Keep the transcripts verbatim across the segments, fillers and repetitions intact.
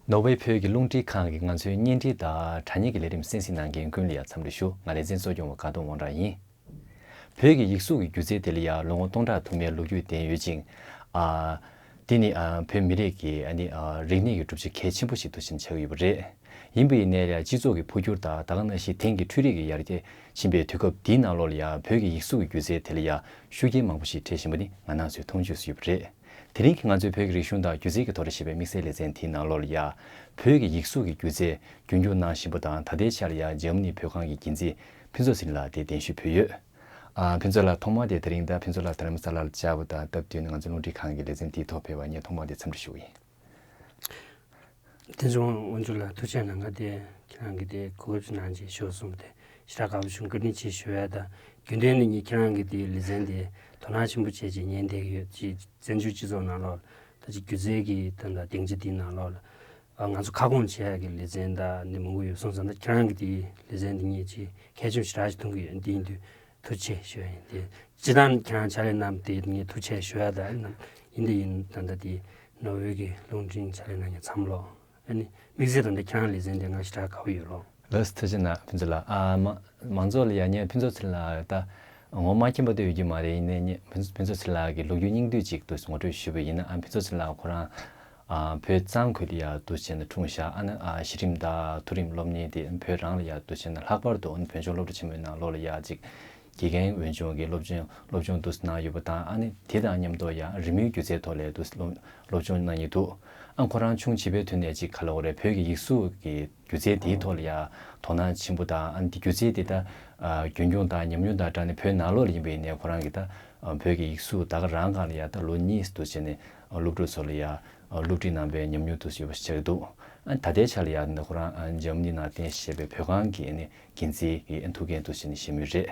ནོར་ཝེ་བོད་ཀྱི་རླུང་འཕྲིན་ཁང་གིས་ང་ཚོའི་བརྙན་འཕྲིན་དང་དྲ་བརྙན་གྱི་ལས་རིམ་གསན་གཟིགས་གནང་མཁན་ཀུན་ལ་ཡང་འཚམས་འདྲི་ཞུ། ང་ལས་འཛིན་གཙོ་སྐྱོང་བ་དགའ་གདོང་དབང་གྲགས་ཡིན། བོད་ཀྱི་ཡིག་གཟུགས་ཀྱི་སྒྱུ་རྩལ་དེ་ལ་ཡང་ལོ་ངོ་སྟོང་ཕྲག་དུ་མའི་ལོ་རྒྱུས་ལྡན་ཡོད་ཅིང་། ཨ། འདི་ནི་ཨ་བོད་མི་རིགས་ཀྱི་ཨ་ནི་ཨ་རིག་གནས་ཀྱི་གྲུབ་ཆ་གལ་ཆེན་པོ་ཞིག་ཏུ་ཕྱིན་ཆགས་ཡོད་པ་རེད། ཡིན་པ་ཡིན་ནའི་ལ་སྤྱི་ཚོགས་ཀྱི་འཕོ་འགྱུར་དང་ད་ག་ནང་བཞིན་དེང་གི་འཕྲུལ་རིག་གི་ཡར་རྒྱས་ཕྱིན་པའི་དུས་སྐབས་འདིའི་ནང་ལོགས་ལ་ཡང་བོད་ཀྱི་ཡིག་གཟུགས་ཀྱི་སྒྱུ་རྩལ་དེ་ལ་ཡང་ཤུགས་རྐྱེན་མང་པོ་ཞིག་འཕྲད་བཞིན་པ་ནི་ང་རང་ཚོའི་མཐོང་ཆོས་སུ་ཡོད་པ་རེད། དེ་རིང་གི་ང་ཚོའི་བོད་ཀྱི་རིག་གཞུང་དང་སྒྱུ་རྩལ་གྱི་ཐོག་ལ་ཞེས་པའི་དམིགས་བསལ་ལེ་ཚན་དེའི་ནང་ལོགས་ལ་ཡང་བོད་ཀྱི་ཡིག་གཟུགས་ཀྱི་སྒྱུ་རྩལ་རྒྱུན་འཁྱོངས་གནང་བཞིན་པ་དང་། ད་ལྟའི་ཆར་ལ་ཡང་འཇར་མ་ནི་བོད་ཁང་གི་འགན་འཛིན་ཕུན་ཚོགས་ཚེ་རིང་ལགས་དེ་གདན་ཞུ་ཕུལ་ཡོད། ཨ། ཕུན་ཚོགས་ལགས། ཐོག་མར་དེ་དེ་རིང་ད་ཕུན་ཚོགས་ལགས་དྷ་རམ་ས་ལར་བཅར་བ་དང་སྟབས་བསྟུན་ནས་ང་ཚོའི་རླུང་འཕྲིན་ཁང་གི་ལེ་ཚན་འདིའི་ཐོག་ཕེབས་པར་ངས་ཐོག་མར་དེ་འཚམས་འདྲི་ཞུ་གི་ཡིན། དེ་ཚོ་དབང་ཕྱུག་ལགས་ཐུགས་རྗེ་གནང་། ང་དེ་ཁྱེད་རང་གིས་དེ་གོ་སྐབས་ཅིག་གནང་རྗེས་ཞུ་གསུངས་པ་དེ་ཞེ་དྲག་དགའ་པོ་བྱུང་། བཀའ་དྲིན་ཆེ་ཞུ་ཡ་དང་། རྒྱུན་ལྡན་ནས་ངས་ཁྱེད་རང་གི་དེ་ལེ་ཚན་དེ་དོ་སྣང་ཆེན་པོ་བྱས་རྗེས་ཉན་བསྡད་ཀྱི་ཡོད། ཅིག་བཙན་བྱོལ་སྤྱི་ཚོགས་ནང་ལོགས་ལ་ད་ཅིག་སྒྱུ་རྩལ་གྱི་ད་ད་སྡིངས་ཆ་འདིའི་ནང་ལོགས་ལ། ཨ། ང་ཚོ་ཁ་སྐོང་བྱེད་ཡག་གི་ལེ་ཚན་དང་འདི་མང་པོ་ཡོད་སོང་ཙང་། ད་ཁྱེད་རང་གི་དེའི་ལེ་ཚན་འདི་ངས་ཅིག་གལ་ཆེན་པོ་ཞེ་དྲག་ཅིག་མཐོང་གི་ཡོད། འདི་ཡིན་དུས་ཐུགས་རྗེ་ཆེ་ཞུ་ཡ་ཡིན། དེ་སྤྱིར་བཏང་ཁྱེད་རང་ཕྱག་ལས་གནང་བ་དེ་ངས་ཐུགས་རྗེ་ཆེ་ཞུ་ཡ་དང་། ཡིན་དེ་ཡིན་ད་ད་དེ་ནོར་ཝེ་གི་རླུང་འཕྲིན་ཕྱག་ལས་གནང་མཁན་ཚང་མ་ལོ། ཨ་ནི་དམིགས་བསལ་ད་ལྟ་ཁྱེད་རང་ལེ་ཚན་དེ་ང་ཞེ་དྲག་དགའ་པོ་ཡོད་ལོ། ལགས་སོ། ཐུགས་རྗེ་གནང་ཕུན་ཚོགས་ལགས། ཨ། མ་མང་ཚོགས་ལ་ཡང་ངས་ཕུན་ཚོགས་ཚེ་རིང་ལགས་ད་ངོ་མ་མཁྱེན་པ་དེ་ཡོད་ཀྱི་མ་རེད། ཡིན་ནའི་ངས་ཕུན་ཕུན་ཚོགས་ཚེ་རིང་ལགས་ཀྱི་ལོ་རྒྱུས་སྙིང་བསྡུས་ཅིག་ཏུ་ངོ་སྤྲོད་ཞུས་པ་ཡིན་ན། ཨ། ཕུན་ཚོགས་ཚེ་རིང་ལགས་ཁོ་རང་ཨ་བོད་གཙང་ཁུལ་ལ་ཡང་འདུག་བྱས་ནས་འཁྲུངས་ཤག་ཨ་ནི་ཨ་གཞི་རིམ་དང་མཐོ་རིམ་སློབ་གཉེར་དེ་བོད་རང་ལ་ཡང་འདུག་བྱས་ནས། ལྷག་པར་དུ་ཨ་ནི་བོད་ལྗོངས་སློབ་གྲྭ་ཆེན་མོའི་ནང་ལོགས་ལ་ཡང་ཅིག་དགེ་རྒན་འོས་སྦྱོང་གི་སློབ་སྦྱོང་སློབ་སྦྱོང་འདུག་གནང་ཡོད་པ་དང་། ཨ་ནི་དེ་དང་མཉམ་དུ་ཡང་རི་མོའི་སྒྱུ་རྩལ་ཐོག་ལ་འདུག་སློབ་སློབ་སྦྱོང་གནང་ཡོད་འདུག་ཨ་ཁོ་རང་ཆུང་བྱིས་པའི་དུས་ནས་ཅིག་ག་ལབ་དགོས་རེད། བོད་ཀྱི་ཡིག་གཟུགས་ཀྱི་སྒྱུ་རྩལ་དེའི་ཐོག་ལ་ཡང་དོ་སྣང་ཆེན་པོ་དང་། ཨ་ནི་དེ་སྒྱུ་རྩལ་དེ་ད་ཨ་རྒྱུན་འཁྱོངས་དང་ཉམས་མྱོང་དང་སྦྲགས་ནས་བོད་ནང་ལོགས་ལ་ཡིན་པ་ཡིན་ནའི་ཁོ་རང་གིས་ད་ཨ་བོད་ཀྱི་ཡིག་གཟུགས་ད་ག་རང་སྒང་ལ་ཡང་ད་ལོ་གཉིས་འདུག་བྱས་ནས་ཨ་སློབ་ཕྲུག་ཚོ་ལ་ཡང་ཨ་སློབ་ཁྲིད་གནང་པའི་ཉམས་མྱོང་དེ་ཚོ་ཡོད་པ་ཞིག་ཆགས་ཀྱི་འདུག་ཨ་ནི་ད་ལྟའི་ཆ་ལ་ཡང་ད་ཁོ་རང་ཨ་འཇར་མ་ནི་ནང་རྟེན་གཞི་བྱས་པའི་བོད་ཁང་གི་ཨ་ནི་འགན་འཛིན་གྱི་ཨ་ཐུགས་འགན་དུ་བཞེས་ནས་བཞེས་མུས་རེད།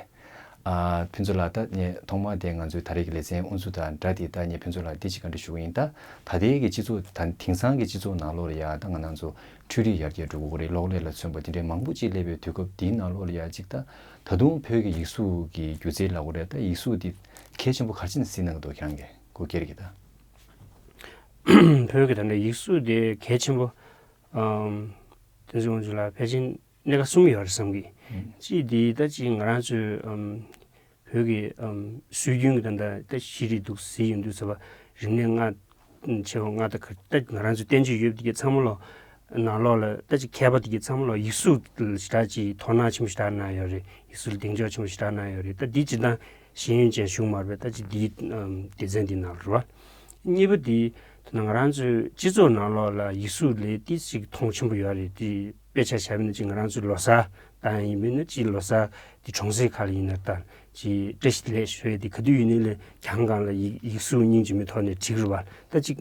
ཨ་ཕུན་ཚོགས་ལགས། ད་ངས་ཐོག་མར་དེ་ང་ཚོའི་ད་རེས་ཀྱི་ལེ་ཚན་དབུ་འཛུགས་དང་སྦྲགས་ཏེ་ད་ངས་ཕུན་ཚོགས་ལགས་འདི་ཅིག་བཀའ་འདྲི་ཞུ་གི་ཡིན། ད་ད་ལྟའི་གི་སྤྱི་ཚོགས་ད་དེང་སང་གི་སྤྱི་ཚོགས་ནང་ལོགས་ལ་ཡ་ད་ང་རང་ཚོ་འཕྲུལ་རིག་ཡར་རྒྱས་འགྲོ་གི་རེད། གློག་ཀླད་ལ་མཚོན་པ་དེ་འདྲའི་མང་པོ་ཅིག་སླེབས་པའི་དུས་སྐབས་འདིའི་ནང་ལོགས་ལ་ཡ་ཅིག་ད་ད་དུང་བོད་ཀྱི་ཡིག་གཟུགས་ཀྱི་སྒྱུ་རྩལ་ལབ་དགོས་རེད། ད་ཡིག་གཟུགས་འདི་གལ་ཆེན་པོ་ག་རེ་བྱས་ནས་གཟིགས་གནང་གི་འདུག་ཁྱེད་རང་གིས་གོ་སྐལ་གྱིས་ད། བོད་ཀྱི་ད་ལྟ་ཡིག་གཟུགས་དེ་གལ་ཆེན་པོ། ཨམ། དེ་ཚོའི་དབང་ཕྱུག་ལ་ཕལ་ཆེར་གནད་འགག་གསུམ་ཡོད་རེད་བསམ་གི། ཨང་། གཅིག་དེ་ད་ཅིག་ང་རང་ཚོའི་ཨམ་བོད་ཀྱི་ཨམ་སྲོལ་རྒྱུན་གྱི་ད་ལྟ་ད་ཤེས་རིག་འདུག་ཟེར་ཡོང་དུས་ཟེར་བ། རིག་གནས་ལྔ། ཆེ་བ་ལྔ་དང་ག་ད་ང་རང་ཚོའི་བསྟན་བཅོས་ཡོད་པ་དེ་གའི་ཚང་མ་ལོ། ནང་ལོགས་ལ་ད་ཅིག་མཁས་པ་དེ་གའི་ཚང་མ་ལོ་ཡིག་གཟུགས་ཞེ་དྲག་ཅིག་དོ་སྣང་ཆེན་པོ་ཞེ་དྲག་གནང་ཡོད་རེད། ཡིག་གཟུགས་ལ་གདེང་འཇོག་ཆེན་པོ་ཞེ་དྲག་གནང་ཡོད་རེད། ད་འདི་སྤྱིར་བཏང་ཤེས་ཡོན་ཅན་ཞུགས་མ་རེད་པས། ད་ཅིག་འདིའི་ཨམ་སྡེ་ཚན་འདི་ནང་ལ་རེད་བ། གཉིས་པ་དེ་ད་ང་རང་ཚོའི་སྤྱི་ཚོགས་ནང་ལོགས་ལ་ཡིག་གཟུགས་ལས་ཏོག་ཙམ་མཐོང་ཆེན་པོ་ཡོད་རེད། དེ་དཔེ་ཆ་བཞག་པ་ཡིན་ན་ཅིག་ང་རང་ཚོའི་ལོ་གསར་བཏང་ཡིན་པ་ཡིན་ན་ཅིག་ལོ་གསར་དེ་གྲོང་གསེབ་ཁག་ལ་ཡིན་ན་ད་ཅིག་བཀྲ་ཤིས་བདེ་ལེགས་ཞུ་ཡས་དེ་ག་དུས་ཡིན་ནའི་ལས་གྱང་སྒང་ལ་ཡིག་ཡིག་གཟུགས་སྙིང་རྗེ་མོའི་ཐོག་ནས་བྲིས་རེད་བ། ད་ཅིག་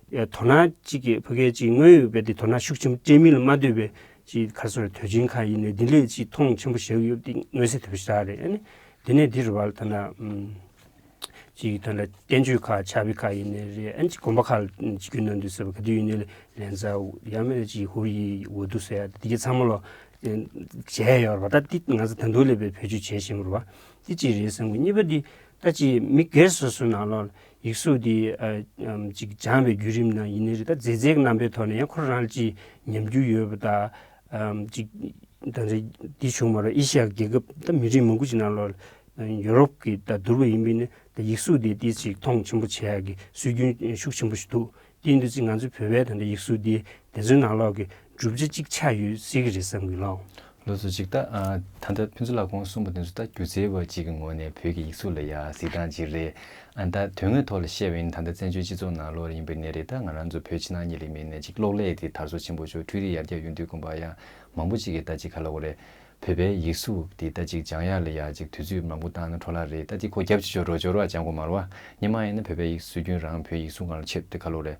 དོ་སྣང་ཅིག་གི་ཕ་གིའི་ཅིག་དངོས་ཡོད་པའི་དེ་དོ་སྣང་ཤུགས་ཆེན་པོ་སྤྲད་མིན་ལ་མ་ལྟོས་པའི་ཅིག་ག་རེ་ཟེར་དུས་ཆེན་ཁག་ཡིན་ནའི་འདི་ལས་ཅིག་མཐོང་ཆེན་པོ་བཞག་ཡོད་དེ་མངོན་གསལ་དོད་པོ་ཞེ་དྲག་རེད། ཨ་ནི་དེ་ནས་འདི་རེད་བ། ད་ན་ཨམ། ཅིག་ད་ལྟ་བསྟན་བཅོས་ཁག་ཕྱག་དཔེ་ཁག་ཡིན་ནའི་རེད། ཨ་ནི་ཅིག་དགོན་པ་ཁག་ལ་ཅིག་རྒྱུན་གནང་དུས་ཟེར་བ་ག་དུས་ཡིན་ནའི་ལེན་ཚར་ཡང་མིན་ན་ཅིག་ཧུར་ཡི་འོ་འདུག་ཟེར་ཡ་དེ་གའི་ཚང་མ་ལོ་མཇལ་ཡོད་རེད་བ། ད་འདི་ང་ཚོ་ད་དུང་སླེབས་པའི་བེད་སྤྱོད་བྱེད་བཞིན་པ་རེད་བ། འདི་གཅིག་རེད་བསམ་གི། གཉིས་པ་འདི་ད་ཅིག་མི་སྒེར་སོ་སོའི་ནང་ལོགས་ཡིག་གཟུགས་འདི་ཨ་ཨམ་ཅིག་སྦྱངས་པའི་བརྒྱུད་རིམ་ནང་ཡིན་ནའི་རེད། ད་མཛེས་རྩལ་གྱི་རྣམ་པའི་ཐོག་ནས་ཡང་ཁོ་རང་ལ་ཅིག་ཉམས་འགྱུར་ཡོད་པ་དང་། ཨམ་ཅིག་ད་ལྟ་འདི་བྱུང་མ་རེད། ཨེ་ཤི་ཡ་རྒྱལ་ཁབ་ད་མི་རིགས་མང་པོ་ཅིག་ནང་ལོགས་ཡུ་རོབ་ཀྱི་ད་བསྡུར་བ་ཡིན་པས་ནི་ད་ཡིག་གཟུགས་དེ་ཏོག་ཙམ་མཐོང་ཆེན་པོ་བྱེད་ཡག་གི་སྲོལ་རྒྱུན་ཤུགས་ཆེན་པོ་ཞིག་འདུག་དེ་ཡིན་དུས་ཙི་ང་ཚོ་བོད་པའི་ད་ལྟ་ཡིག་གཟུགས་དེ་དེ་ཚོའི་ནང་ལོགས་ཀྱི་གྲུབ་ཆ་གཅིག་ཆགས་ཡོད་སྲིད་ཀྱི་རེད་བསམ་གི་ལགས། ལགས་སོ། ཅིག་ད་ཨ་ད་ལྟ་ཕུན་ཚོགས་ལགས་གོང་གསུངས་པ་དེ་ཚོ་ད་སྒྱུ་རྩལ་བ་གཅིག་གི་ངོས་ནས་བོད་ཀྱི་ཡིག་གཟུགས་ལ་ཡ་གཟིགས་སྟངས་གཅིག་རེད། ཨ་ད་དོན་དངོས་ཐོག་ལ་བཤད་པ་ཡིན་ན་ད་ལྟ་བཙན་བྱོལ་སྤྱི་ཚོགས་ནང་ལོགས་ཡིན་པའི་ནས་རེད། ད་ང་རང་ཚོ་བོད་ཕྱི་ནང་གཉིས་ལ་ཡིན་པའི་ནས་ཅིག་གློག་ཀླད་དེ་དར་སོ་ཆེན་པོ་བྱུང་། འཕྲུལ་རིག་ཡར་རྒྱས་ཡོང་དུས་ཀུན་པ་ཡང་མང་པོ་ཅིག་གིས་ད་ཅིག་ག་ལབ་དགོས་རེད། བོད་པའི་ཡིག་གཟུགས་འདི་ད་ཅིག་སྦྱང་ཡག་ལ་ཡ་ཅིག་དུས་ཚོད་མང་པོ་བཏང་ན་འཕྲོ་བརླག་རེད། ད་ཅིག་ཁོ་རྒྱབ་ཅིག་ཆོག་རོགས་ཆོག་རོགས་སྦྱང་དགོས་མ་རེད་བ། སྔོན་མ་ཡིན་ན་བོད་པའི་ཡིག་སྲོལ་རྒྱུན་རང་བོད་ཡིག་གཟུགས་སྒང་ལ་ཆེད་དུ་ག་ལབ་དགོས་རེད།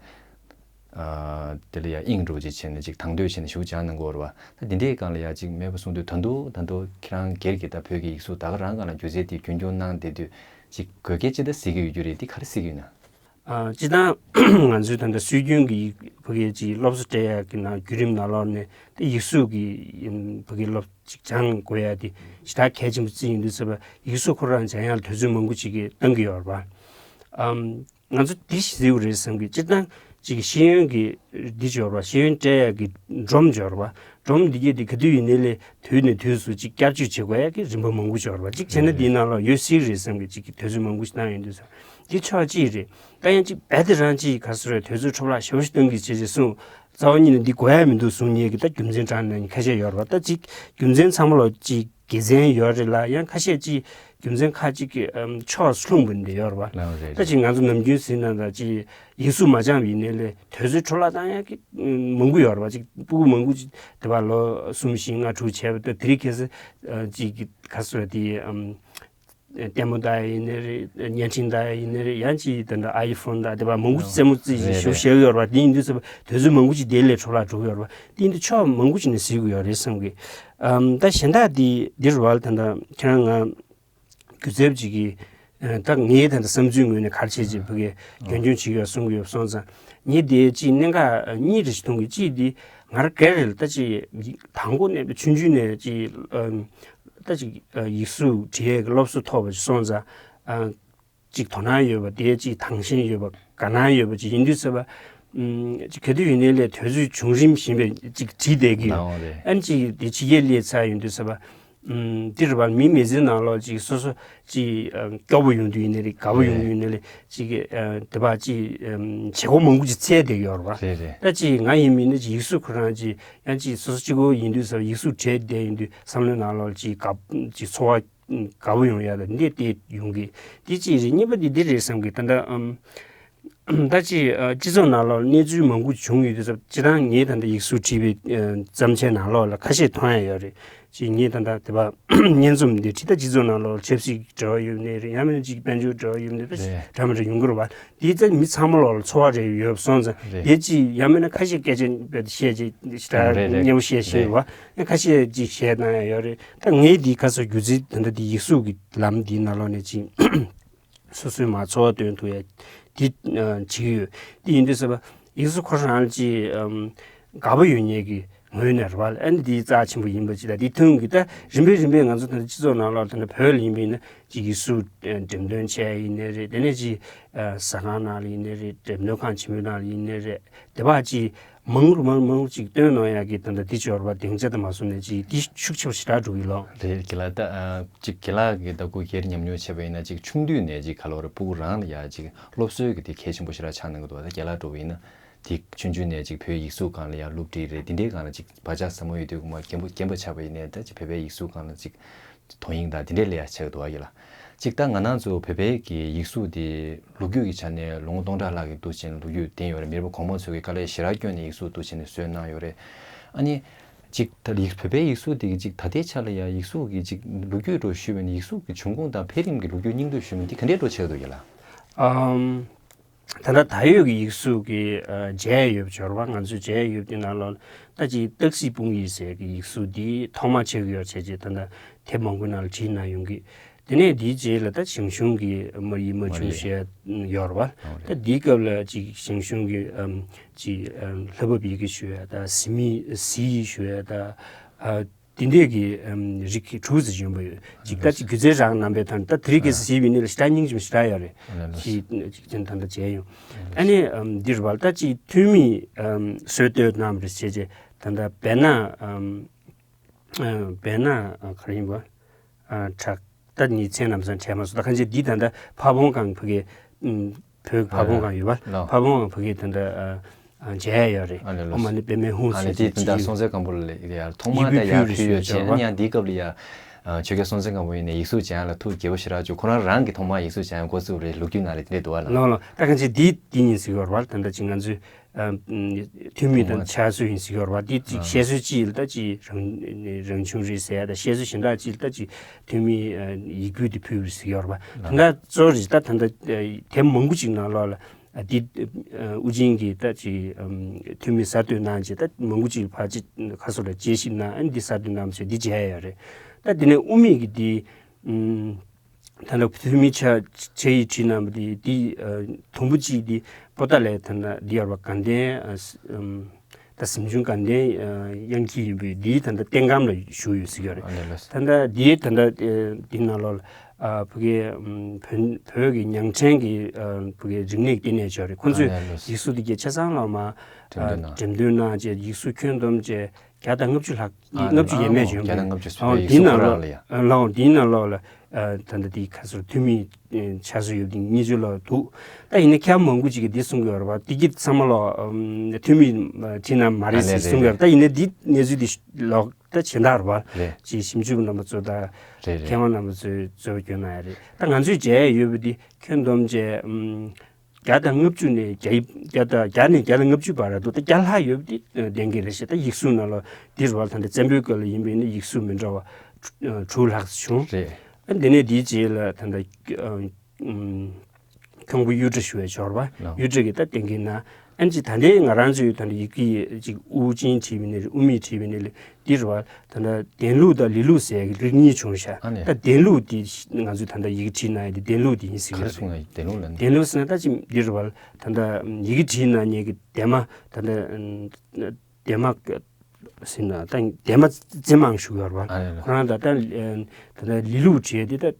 ཨ་དེ་ལ་ཡ་དབྱིངས་འགྲོ་ཅིག་བྱས་ནས་ཅིག་དང་དོད་བྱས་ནས་ཞུགས་སྦྱང་གནང་དགོས་རེད་བ། ད་འདི་འདྲའི་སྒང་ལ་ཡ་ཅིག་མེད་པ་གསུངས་དུས་ད་དུང་ད་དུང་ཁྱེད་རང་སྒེར་གྱིས་ད་བོད་ཀྱི་ཡིག་གཟུགས་ད་ག་རང་སྒང་ལ་སྒྱུ་རྩལ་དེ་རྒྱུན་འཁྱོངས་གནང་བསྡད་དུས་ཅིག་དགོས་གལ་ཅི་འདྲ་གཟིགས་ཀྱི་ཡོད་རྒྱུ་རེད། འདི་ག་རེ་གཟིགས་ཀྱི་ཡོད་ན། ཨ་སྤྱིར་བཏང་ང་ཚོའི་ད་ལྟ་སྲོལ་རྒྱུན་གྱི་ཕ་གིའི་ཅིག་སློབ་གསོ་སྤྲད་ཡག་གི་ནང་བརྒྱུད་རིམ་ནང་ལོགས་ནས་ད་ཡིག་གཟུགས་ཀྱི་ཕ་གིའི་སློབ་ཅིག་སྦྱང་དགོས་ཡ་དེ་ཞེ་དྲག་གལ་ཆེན་པོ་བརྩིས་ཡོང་དུས་ཙི་བ་ཡིག་གཟུགས་ཁོ་རང་སྦྱང་ཡག་ལ་དུས་ཚོད་མང་པོ་ཅིག་གི་བཏང་གི་ཡོད་རེད་བ། ཨམ་ང་ཚོ་འདི་ཞིག་གཟིགས་དགོས་རེད་བསམ་གི། སྤྱིར་བཏང་ ཅིག་ཤེས་ཡོན་གྱི་འདི་འབྱོར་བ། ཤེས་ཡོན་སྤྲད་ཡག་གི་སྒྲོམ་འབྱོར་བ། སྒྲོམ་འདི་གས་དེ་ག་དུས་ཡིན་ནའི་ལས་དུས་ནས་དུས་སུ་ཅིག་བསྐྱར་བཅོས་བྱེད་དགོས་ཡག་གི་རིམ་པ་མང་པོ་འབྱོར་བ། ཅིག་བྱས་ན་འདིའི་ནང་ལ་ཡོད་སྲིད་རེད་བསམ་གི། ཅིག་གི་དུས་ཚོད་མང་པོ་ཞིག་བཏང་ཡོང་དུས་ཙང་འདི་ཕྱོགས་གཅིག་རེད། ད་ཡང་ཅིག་རྦད་དེ་རང་ཅིག་ག་ཟེར་རེད། དུས་ཚོད་འཕྲོ་བརླག་ཞེ་པོ་ཞིག་གཏོང་གི་བྱས་བྱས་གསུངས། རྩ་བ་ཉིད་ནས་འདི་དགོས་ཡ་མི་འདུག་གསུང་མཁན་གྱི་ད་རྒྱུ་མཚན་དྲངས་མཁན་ཁ་ཤས་ཡོད་རེད་པ། ད་ཅིག་རྒྱུ་མཚན་ཚང་མ་ལ་ཅིག་དགེ་མཚན་ཡོད་རེད་ལ། ཡང་ཁ་ཤས་ཅིག་རྒྱུ་མཚན་ཁ་ཅིག་གི་ཨམ་ཕྱོགས་ལྷུང་བ་འདི་ཡོད་རེད་པ། ལགས་རེད། ད་ཅིག་ང་ཚོ་ནམ་རྒྱུན་ཟེར་ན་ད་ཅིག་ཡིག་གཟུགས་མ་སྦྱངས་པ་ཡིན་ནའི་ལས་དུས་ཚོད་འཕྲོ་བརླག་བཏང་ཡ་གི་ཨམ་མང་པོ་ཡོད་རེད་པ། ཅིག་སྤུ་གུ་མང་པོ་ཅིག་དེ་བ་ལོ་གསུམ་བཞི་ལྔ་དྲུག་བྱས་པ་ད་དེ་རིང་ཁ་སང་ཨ་ཅིག་གི་ག་ཟེར་དེ་ཨམ་ལྟད་མོ་ལྟ་ཡ་ཡིན་ནའི་རེད། བརྙན་འཕྲིན་ལྟ་ཡ་ཡིན་ནའི་རེད། ཡང་ཅིག་ད་ལྟ་ཨའི་ཕོན་ལྟ་དེ་བ་མང་པོ་ཅིག་རྩེད་མོ་རྩེ་ཞིག་རེད་ཞུ་རེད། བཤད་ཀྱི་ཡོད་རེད་པ། དེ་ཡིན་དུས་ཙམ་པ་དུས་ཚོད་མང་པོ་ཅིག་དེ་ལས་འཕྲོ་བརླག་འགྲོ་གི་ཡོད་རེད་པ། དེ་ཡིན་དུས་ཕྱོགས་མང་པོ་ཅིག་ནས་གཟིགས་དགོས་ཡོད་རེད་བསམ་གི། ཨམ་ད་གཞན་དག་དེ་འདི་རུ་བ་ལ་ད་ལྟ་ཁྱེད་རང་ང་སྒྱུ་རྩལ་བ་ཅིག་གིས་ཨ་ད་ངའི་ད་ལྟ་བསམ་ཚུལ་ངོས་ནས་ག་རེ་བྱས་བྱས་ཕ་གིར་རྒྱུན་འཁྱོངས་བྱེད་ཀྱི་ཡོད་གསུང་གི་ཡོད་སོང་ཙང་། ངས་དེ་ཅིག་གནད་འགག་གཉིས་རེ་ཞིག་མཐོང་གི། གཅིག་དེ་ང་རང་སྒེར་རེ་ལ་ད་ཅིག་དང་པོ་ནས་ཆུང་ཆུང་ནས་ཅིག་ཨམ་ད་ཅིག་ཨ་ཡིག་གཟུགས་བྲིས་ཡས་ཀྱི་སློབ་གསོ་ཐོབ་པ་ཞིག་སོང་ཙང་། ཨ་ཅིག་དོ་སྣང་ཡོད་པ། དེ་ཅིག་དང་ཞེན་ཡོད་པ། དགའ་སྣང་ཡོད་པ་ཅིག་ཡིན་དུས་ཙམ་པ། ཨམ་ཅིག་ག་དུས་ཡིན་ནའི་ལས་དུས་ཚོད་བྱུང་རིམ་བཞིན་པའི་ཅིག་བྲིས་བསྡད་ཀྱི་ཡོད། ནའང་རེད། ཨ་ནི་ཅིག་དེ་ཕྱི་རྒྱལ་སླེབས་ཚར་ཡོང་དུས་ཙམ་པ། ཨམ་འདི་རུ་བ་མི་མི་ཚེའི་ནང་ལོགས་ཅིག་སོ་སོ་ཅིག་ཨ་སྐྱོ་པོ་ཡོང་དུས་ཡིན་ནའི་རེད། དགའ་པོ་ཡོང་དུས་ཡིན་ནའི་རེད། ཅིག་གི་ཨ་དེ་བ་ཅིག་ཨམ་བྱེད་སྒོ་མང་པོ་ཅིག་བཙལ་བསྡད་ཀྱི་ཡོད་རེད་པ། རེད་རེད། ད་ཅིག་ང་ཡིན་མིན་ནི་ཅིག་ཡིག་གཟུགས་ཁོ་རང་ཅིག་ཡང་ཅིག་སོ་སོ་གཅིག་པོ་ཡིན་དུས་ཙམ་པ་ཡིག་གཟུགས་བྲིས་བསྡད་ཡོང་དུས་བསམ་བློའི་ནང་ལོགས་ཅིག་དགའ་ཅིག་ཚོར་བ་དགའ་པོ་ཡོང་ཡ་ད་འདི་དེ་ཡོང་གི། དེ་གཅིག་རེད། གཉིས་པ་དེ་འདི་རེད་བསམ་གི། ད་ལྟ་ཨམ་ད་ཅིག་ཨ་སྤྱི་ཚོགས་ནང་ལོགས་གནས་ཚུལ་མང་པོ་བྱུང་ཡོད་དུས་ཙམ། སྤྱིར་བཏང་ངས་ད་ལྟ་ཡིག་གཟུགས་བྲིས་པའི་ཨ་བརྩམས་ཆོས་ནང་ལོགས་ལ་ཁ་ཤས་མཐོང་ཡ་ཡོད་རེད། ཅིག་ངས་ད་ལྟ་དེ་བ་སྙན་རྩོམ་འདི་བྲིས། ད་སྤྱི་ཚོགས་ནང་ལོགས་ཆབ་སྲིད་ཀྱི་འབྲེལ་བ་ཡོད་ནའི་རེད། ཡང་མིན་ན་ཅིག་དཔལ་འབྱོར་འབྲེལ་བ་ཡོད་ནའི་རེད། རེད། འདྲ་མི་འདྲ་ཡོང་གི་རེད་བ། དེ་ཙམ་མི་ཚང་མ་ལོགས་ལ་ཚོར་བ་རེ་ཡོད་སོང་ཙང་། རེད། དེ་ཅིག་ཡང་མིན་ན་ཁ་ཤས་སྐད་ཆ་བཤད་ཅིག་ཞེ་དྲག་རེད་རེད། སྙན་པོ་བཤད་ཤེས་རེད། བ། ཡང་ཁ་ཤས་ཅིག་བཤད་གནང་ཡ་ཡོད་རེད། ད་ངས་འདི་ཁ་སང་སྒྱུ་རྩལ་ད་ལྟ་འདི་ཡིག་གཟུགས་ཀྱི་ལམ་འདིའི་ནང་ལོགས་ནས་ཅིག་སོ་སོའི་མ་ཚོར་བ་སྟོན་ཐུབ་ཡ་འདི་ཨ་བྱེད་ཀྱི་ཡོད། འདི་ཡིན་དུས་ཙམ་པ་ཡིག་གཟུགས་ཁོ་རང་ཅིག་ཨམ་དགའ་པོ་ཡོད་མཁན་གྱི་ངོས་ནས་རེད་བ། ཨ་ནི་འདི་རྩ་ཆེན་པོ་ཡིན་པ་ཅིག་དང་། འདི་མཐུན་གྱི་ད་རིམ་པས་རིམ་པས་ང་ཚོ་ད་ལྟ་སྤྱི་ཚོགས་ནང་ལོགས་ད་ལྟ་བོད་ལ་ཡིན་པ་ཡིན་ན་ཅིག་ཡིག་གཟུགས་ཨ་འགྲེམས་སྟོན་བྱས་ཡིན་ནའི་རེད། དེ་ནས་ཅིག་ཨ་ཟ་ཁང་ནང་ལ་ཡིན་ནའི་རེད། འགྲེམས་སྟོན་ཁང་ཆེན་པོའི་ནང་ལ་ཡིན་ནའི་རེད། དེ་བ་ཅིག་མང་རུ་མང་མང་ཅིག་སྟོན་གནང་ཡག་གི་ད་ལྟ་འདི་འབྱོར་བ་སྡིངས་ཆ་དུ་མ་སོང་ནས་ཅིག་འདི་ཤུགས་ཆེ་བ་ཞེ་དྲག་འགྲོ་གི་ལོ། རེད། རྒན་ལགས། ད་ཨ་ཅིག་རྒན་ལགས་ཀྱིས་ད་སྐུ་སྒེར་ཉམས་མྱོང་བྱས་པ་ཡིན་ན། ཅིག་ཆུང་དུས་ནས་ཅིག་ག་ལོ་རེ་སྤུ་གུ་རང་ལ་ཡ་ཅིག་སློབ་གསོའི་གི་དེ་གལ་ཆེན་པོ་ཞེ་དྲག་ཆགས་གནང་གི་འདུག། ད་རྒན་ལགས་འདྲ་བོ་ཡིན་ན་དེ་ཆུང་ཆུང་ནས་ཅིག་བོད་ཡིག་གཟུགས་སྒང་ལ་ཡ་སློབ་ཁྲིད་རེད། དེ་འདྲའི་སྒང་ལ་ཅིག་བག་ཆགས་ཟབ་མོ་ཡོད་དུས་ཀྱི་མ་རྒན་པོ་རྒན་པ་ཆགས་པ་ཡིན་ནའི་ད་ཅིག་བོད་པའི་ཡིག་གཟུགས་སྒང་ལ་ཅིག་དོ་དབྱིངས་དང་དེ་འདྲའི་ལ་ཡ་ཆགས་འདུག་ཨ། ཡ་ལ། གཅིག་ད་ང་རང་ཚོ་བོད་པའི་གི་ཡིག་གཟུགས་དེ་ལོ་རྒྱུས་ཀྱི་ཆ་ནས་ལོ་ངོ་སྟོང་ཕྲག་ལྷག་གི་འདུག་ཅེས་ལོ་རྒྱུས་ལྡན་ཡོད་རེད། མི་རབས་གོང་མ་ཚོས་ཀྱི་དཀའ་ལས་ཞེ་དྲག་བསྐྱོན་ནས་ཡིག་གཟུགས་འདུག་ཅེས་ནས་བཟོས་གནང་ཡོད་རེད། ཨ་ནི་གཅིག་ད་ཡིག་བོད་པའི་ཡིག་གཟུགས་དེ་གི་གཅིག་ད་ལྟའི་ཆ་ལ་ཡ་ཡིག་གཟུགས་ཀྱི་གཅིག་ལོ་རྒྱུས་འདྲ་ཞུས་པ་ཡིན་ན་ཡིག་གཟུགས་ཀྱི་བྱུང་ཁུངས་དང་འཕེལ་རིམ་གྱི་ལོ་རྒྱུས་སྙིང་བསྡུས་ཞུས་པ་ཡིན་ན་འདི་ག་འདྲས་འདྲ་ཆགས་འདུག་ཡ་ལ། ཨམ། ད་ལྟ་ད་ཡོད་ཀྱི་ཡིག་གཟུགས་ཀྱི་ཨ་མཇལ་ཡོད་པ་འབྱོར་བ་ང་ཚོས་མཇལ་ཡོད་པ་དེ་ནང་ལོགས་ད་ཅིག་སྟག་གཟིག་སྤུངས་ཡིག་ཟེར་གྱི་ཡིག་གཟུགས་འདི་ཐོག་མ་ཆགས་ཀྱི་ཡོད་བྱས་རྗེས་ད་ལྟ་དེབ་མང་པོའི་ནང་ལ་བྲིས་གནང་ཡོང་གི། དེ་ནས་འདིའི་རྗེས་ལ་ད་ཞང་ཞུང་གི་སྨར་ཡིག་སྨར་ཆུང་ཞེས་ཡོད་རེད་བ། ད་འདིའི་སྐབས་ལ་ཅིག་ཞང་ཞུང་གི་ཨམ་ཅིག་ཨམ་ལྷ་བབས་ཡི་གེ་ཞུ་ཡ་ད་གཟིགས་མི་གཟིགས་ཡིག་ཞུ་ཡ་ད་ཨ། དེ་འདྲས་ཀྱི་ཨམ་རིགས་ཀྱི་དྲུག་ཙམ་ཡོད་པ་ཡོད། ཅིག་ད་ཅིག་སྒྱུ་རྩལ་རང་རྣམ་པའི་ཐོག་ནས་ད་དེ་རིང་ཁ་སང་གཟིགས་པ་ཡིན་ན་ཞེ་དྲག་སྙིང་རྗེ་མོ་ཞེ་དྲག་ཡོད་རེད། ཅིག་ཅིག་ཅན་ད་ལྟ་མཇལ་ཡོང་། ཨ་ནི་ཨམ་འདི་རུ་བ་ད་ཅིག་ཐོན་མིས་ཨམ་སྲོལ་གཏོད་གནང་བ་རེད་བྱས་རྗེས་ད་ལྟ་བེར་ནག་ཨམ་ཨ་བེར་ནག་ཨ་ག་རེ་ཡིན་པ་ཨ་བྲག་ད་ནི་མཚན་ནམ་སང་དྲན་མ་སོང་། ད་གང་ཅི་འདི་ད་ལྟ་ཕ་བོང་སྒང་ཕ་གི་ཨམ་བོད་ཕ་བོང་སྒང་ཡོད་པ། ལགས། ཕ་བོང་སྒང་ཕ་གི་ད་ལྟ་ཨ་ཨ་མཇལ་ཡ་ཡོད་རེད། ཨ་ནི་ཨོཾ་མ་ཎི་པདྨེ་ཧཱུྃ་ཨ་ནི་ཟེར་དེ་ཅིག་ད་ཅིག་སྲོང་བཙན་སྒམ་པོ་ལ་ཡར་ཐོག་མ་ཡིག་ད་ཡར་ཕུལ་ཕུལ་ཡོད་ཡོད་ཅེས། ཨ་ནི་ཡང་འདིའི་སྐབས་ལ་ཡ་ཆོས་རྒྱལ་སྲོང་བཙན་སྒམ་པོ་ཡིན་ནས་ཡིག་གཟུགས་སྦྱང་ཡ་ལ་ཐུགས་དགྱེས་པོ་ཞེ་དྲག་བྱུང་། ཁོ་རང་རང་གིས་ཐོག་མ་ཡིག་གཟུགས་སྦྱང་ཡ་འགོ་བཙུགས་རེད། ལོ་རྒྱུས་ནང་ལ་དེ་འདྲས་འདུག་བ་ལ། ལོ་ལོ་ད་གང་ཅི་འདི་འདི་ཡིན་ཟེར་ཡོད་རེད་བ། ད་ལྟ་ཅིག་ང་ཚོས་ཨ་ཐོན་མི་དང་ཕྱག་སྲོལ་ཡིན་ཟེར་ཡོད་རེད་བ། འདི་ཅིག་བཤད་སྲོལ་ཅིག་ལ་ད་ཅིག་རང་རང་བྱུང་རེད་ཟེར་ཡ་ད་བཤད་སྲོལ་གཞན་དག་ཅིག་ལ་ད་ཅིག་ཐོན་མི་ཡིག་འབུལ་དེ་ཕུལ་བ་རེད་ཟེར་ཡོད་རེད་བ། ད་ལྟ་གཙོ་བོ་རེད། ད་ད་ལྟ་དེབ་མང་པོ་ཅིག་ནང་ལོགས་ལ། ཨ་འདི་ཨ་དབུ་ཅན་གྱིས་ད་ཅིག་ཨམ་ཐོན་མི་གསར་གཏོད་གནང་རྗེས་ད་མང་པོ་ཅིག་ཕར་ཅིག་ཁ་སོ་ལ་དཔྱད་ཞིབ་གནང་། ཨ་འདི་གསར་གཏོད་གནང་བྱས་འདི་མཇལ་ཡ་རེད། ད་དེ་ནས་དབུ་མེད་ཀྱི་འདི་ཨམ་ད་ལྟ་ཐོན་མི་ཕྱག་ཕྱག་ཡིག་བྲིས་གནང་བ་འདི་འདི་ཨ་དུམ་བུ་གཅིག་འདི་པོ་ཏཱ་ལའི་ད་ལྟ་འདི་ཡོད་རེད་བ། དགའ་ལྡན་ཨ་ཨམ་ ད་གཟིམ་ཆུང་དགའ་ལྡན་ཨ་དབྱངས་སྐྱིད་ཡིན་པས་འདིའི་ད་ལྟ་རྟེན་སྒམ་ལ་བཞུགས་ཡོད་ཟེར་གྱི་ཡོད་རེད། ཨ་ནི་ལགས། ད་ལྟ་འདིའི་ད་ལྟ་ཨ་འདི་ནང་ལོགས་ལ་ཨ་ཕ་གི་ཨམ་བོད་བོད་ཀྱི་ཉང་བྲན་གྱི་ཨ་ཕ་གི་རིག་གནས་ལྟེ་གནས་ཅིག་ཡོད་རེད། ཁོང་ཚོས་ཨ་ནི་ལགས། ཡིག་གཟུགས་འདི་གའི་ཆ་ཚང་ལོགས་མར་འགྲེམས་སྟོན་གནང་། འགྲེམས་སྟོན་གནང་བྱས་ཡིག་གཟུགས་ཁྱོན་བསྡོམས་བྱས་བརྒྱ་དང་ལྔ་བཅུ་ལྷག་ཨ་ལྔ་བཅུ་ཡས་མས་བྱུང་། བརྒྱ་དང་ལྔ་བཅུ་ཨོ་འདི་ནང་ལོགས་ལ་ཡ་ལོག་འདི་ནང་ལོགས་ལ་ཨ་ད་ལྟ་འདི་ག་ཚོད་འཐུས་མི་ཆ་ཚང་ཡོད་པ་འདི་ཉི་ཤུ་ལྷག་འདུག་ད་ཡིན་ན་མཁས་པ་མང་པོ་ཅིག་གིས་འདི་གསུང་གི་ཡོད་རེད་པ། འདི་གི་ཚང་མ་ལོག་འཐུས་མི་ཁྲིད་ན་མ་རེད་ཟེར་གསུང་གི་ཡོད་རེད། ད་ཡིན་ན་འདི་གནས་ཚུལ་འདི་ལོག་ད་གཞན་དག་རེད་པ། ཅིག་ཞིབ་འཇུག་རྣམ་པ་ཚོ་དང་མཁས་པ་རྣམ་པ་ཚོས་གཙོ་བོ་སྐྱོན་གནང་ཡ་རེད། ད་ང་ཚོས་མཇལ་ཡ་ཡོད་པ་འདི་ཁྱོན་བསྡོམས་བྱས་བརྒྱ་དང་ལྔ་བཅུ་ནས་བརྒྱ་ཡི་བརྒྱ་དང་བརྒྱ་ནས་བརྒྱ་དང་ལྔ་བཅུ་བར་འདུག་ད་བརྒྱ་ལྷག་ཡོད་པ་འདི་ལྡན་གྱི་རེད་ཤག་ད་ཡིག་གཟུགས་ནང་ལོགས་འདི་རེད་པ། ད་ལྟ་བཙན་པོའི་སྐབས་ལ་ཡིན་པ་ཡིན་ན་ཡིག་གཟུགས་མི་འདྲ་བ་དྲུག་ལྷག་བྱུང་། རེད། ཨ་འདི་ནས་འདིའི་རྗེས་ལ་ད་ལྟ་ཨ་ཨམ་ཁྱུང་པོ་གཡུ་སྒྲ་ཞུ་བའི་ཞོར་བ་ལགས། གཡུ་སྒྲ་གི་ད་བསྟན་གྱི་ན་ཨན་ཅི་ད་ལྟའི་ང་རང་ཚོའི་ད་ལྟ་ཡི་གེ་ཅིག་དབུ་ཅན་བྲིས་པ་ནས་དབུ་མེད་བྲིས་པ་ནས་འདི་རེད་པ། ད་ལྟ་བདེན་ལུགས་དང་ལི་ལུགས་ཟེར་གྱི་རིགས་གཉིས་བྱུང་ཤག་ཨ་ནི། ད་བདེན་ལུགས་འདི་ང་ཚོས་ད་ལྟ་ཡི་གེ་བྲིས་ན་ཡི་དེ་བདེན་ལུགས་འདི་ཡིན་ཟེར་གྱི་རེད། ག་རེ་གསུང་ཡ་ཡི་བདེན་ལུགས་ལ་ནི། བདེན་ལུགས་ཟེར་ན་ད་ཅི་འདི་རེད་པ། ད་ལྟ་ཡི་གེ་བྲིས་ན་ཉེ་གི་དེ་མ་ད་ལྟ་དེ་མ་ཟེར་ན་ད་དེ་མ་རྩེ་མང་ཞུ་གི་ཡོད་རེད་པ། ཨ་ནི། ཁོ་རང་ད་ད་ད་ལྟ་ལི་ལུགས་བྲིས་དེ་ད་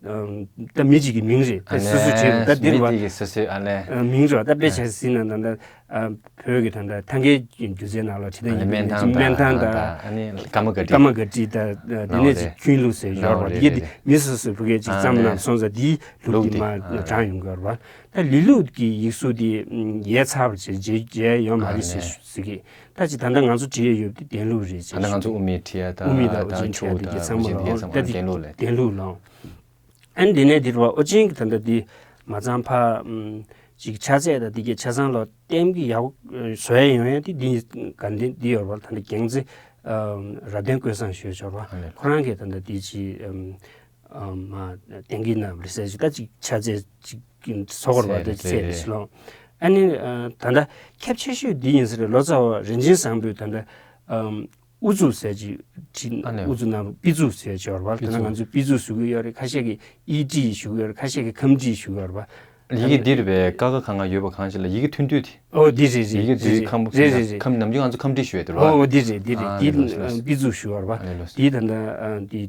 ད་མི་གཅིག་གི་མིང་རེད། ད་སོ་སོ་བྲིས་རེད། ད་འདི་རེད་པ། མི་གཅིག་གི་སོ་སོའི་ཨ་ནི། མིང་རེད་པ། ད་དཔེ་ཆ་ཟིན་ན་ད་ད། ཨ་བོད་ཀྱི་ད་ལྟ་ཐང་གའི་སྒྱུ་རྩལ་ནང་ལ་བྲིས་ད་ཡིན་པའི་སྨན་ཐང་དང་སྨན་ཐང་དང་། ཨ་ནི་ཀརྨ་སྒར་བྲིས། ཀརྨ་སྒར་བྲིས་དང་དེ་ནས་ཅིག་ཁྱོན་ལུགས་ཟེར་ཡོད་རེད་པ། དེ་གི་མི་སོ་སོའི་བོད་སྐད་ཅིག་བརྩམས་གནང་སོང་ཙང་དེའི་ལུགས་དེ་མར་དྲངས་ཡོང་གི་ཡོད་རེད་པ། ད་ལི་ལུགས་ཀྱི་ཡིག་གཟུགས་དེ་ཡལ་ཚར་བ་བྱས་རྗེས་ཡལ་ཡོད་མ་རེད་ཟེར་ཟེར་གི། ད་ཅིག་ད་ལྟ་ང་ཚོ་བྲིས་ཡོད་པ་དེ་བདེན་ལུགས་རེད་ཟེར། ད་ལྟ་ང་ཚོ་དབུ་མེད་བྲིས་ཡ་དང་དབུ་མེད་དང་དབུ་ཅན་བྲིས་ཡ་དེ་གི་ཚང་མ་ལ་ད་བདེན་ལུགས་ལ། བདེན་ལུགས་ལ། ཨ་ནི་དེ་ནས་འདིར་བ་ཨོ་ཅིན་གྱི་ད་ལྟ་འདི་མ་ཚང་ཕ་ཅིག་ཆ་ཚད་དང་འདི་གའི་ཆ་ཚང་ལ་ལྟད་མོ་གི་ཡག་བཟོ་ཡ་ཡོང་ཡ་དེ་འདི་ག་འདི་འདི་ཡོད་རེད་པ། ད་ལྟ་རྒྱལ་མཚན་རབ་བརྟན་ཀུན་བཟང་ཞུ་ཆོག་པ། ཁོ་རང་གིས་ད་ལྟ་འདི་ཅི་ཨམ་ཨམ་མ་ལྟད་མོ་གི་ནང་རེ་ཟེར་ཅིག་ད་ཅིག་ཆ་ཚད་ཅིག་བཟོ་དགོས་རེད་པ། ད་ཅིག་ཚད་རེ་ཞིག་ལོ། ཨ་ནི་ད་ལྟ་ཁྱབ་ཆེ་ཤོས་འདི་ཡིན་ས་རེད། ལོ་ཙཱ་བ་རིན་ཆེན་བཟང་པོས་ད་ལྟ་ཨམ། ཨུ་ཚུགས་ཟེར་གྱི་ཁྲིད། ཨ་ནི། ཨུ་ཚུགས་ནང་པི་ཚུགས་ཟེར་གྱི་ཡོད་རེད་པ། དེ་ན་ང་ཚོས་པི་ཚུགས་ཞུ་གི་ཡོད་རེད། ཁ་ཤས་ཀྱིས་ཨི་ཊི་ཞུ་གི་ཡོད་རེད། ཁ་ཤས་ཀྱིས་ཁམ་ཊི་ཞུ་གི་ཡོད་རེད་པ། ཡི་གེ་འདི་རེད་པས། ཀ་ཁ་ག་ང་ཡོད་པ་གང་ཞིག་ལ་ཡི་གེ་ཐུང་ཐུང་དེ། ཨོ་འདི་རེད་རེད། ཡི་གེ་འདི་ཁམ་རེད་རེད་རེད། ཁམ་ནམ་རྒྱུན་ང་ཚོ་ཁམ་ཊི་ཞུ་ཡོད་རེད་པ། ཨོ་འདི་རེད་འདི་རེད། ཨ་འདི་ལོས་ལོས། པི་ཚུགས་ཞུ་གི་ཡོད་རེད་པ། ཨ་ལོས་ལོས། འདི་ད་ལྟ་འདི།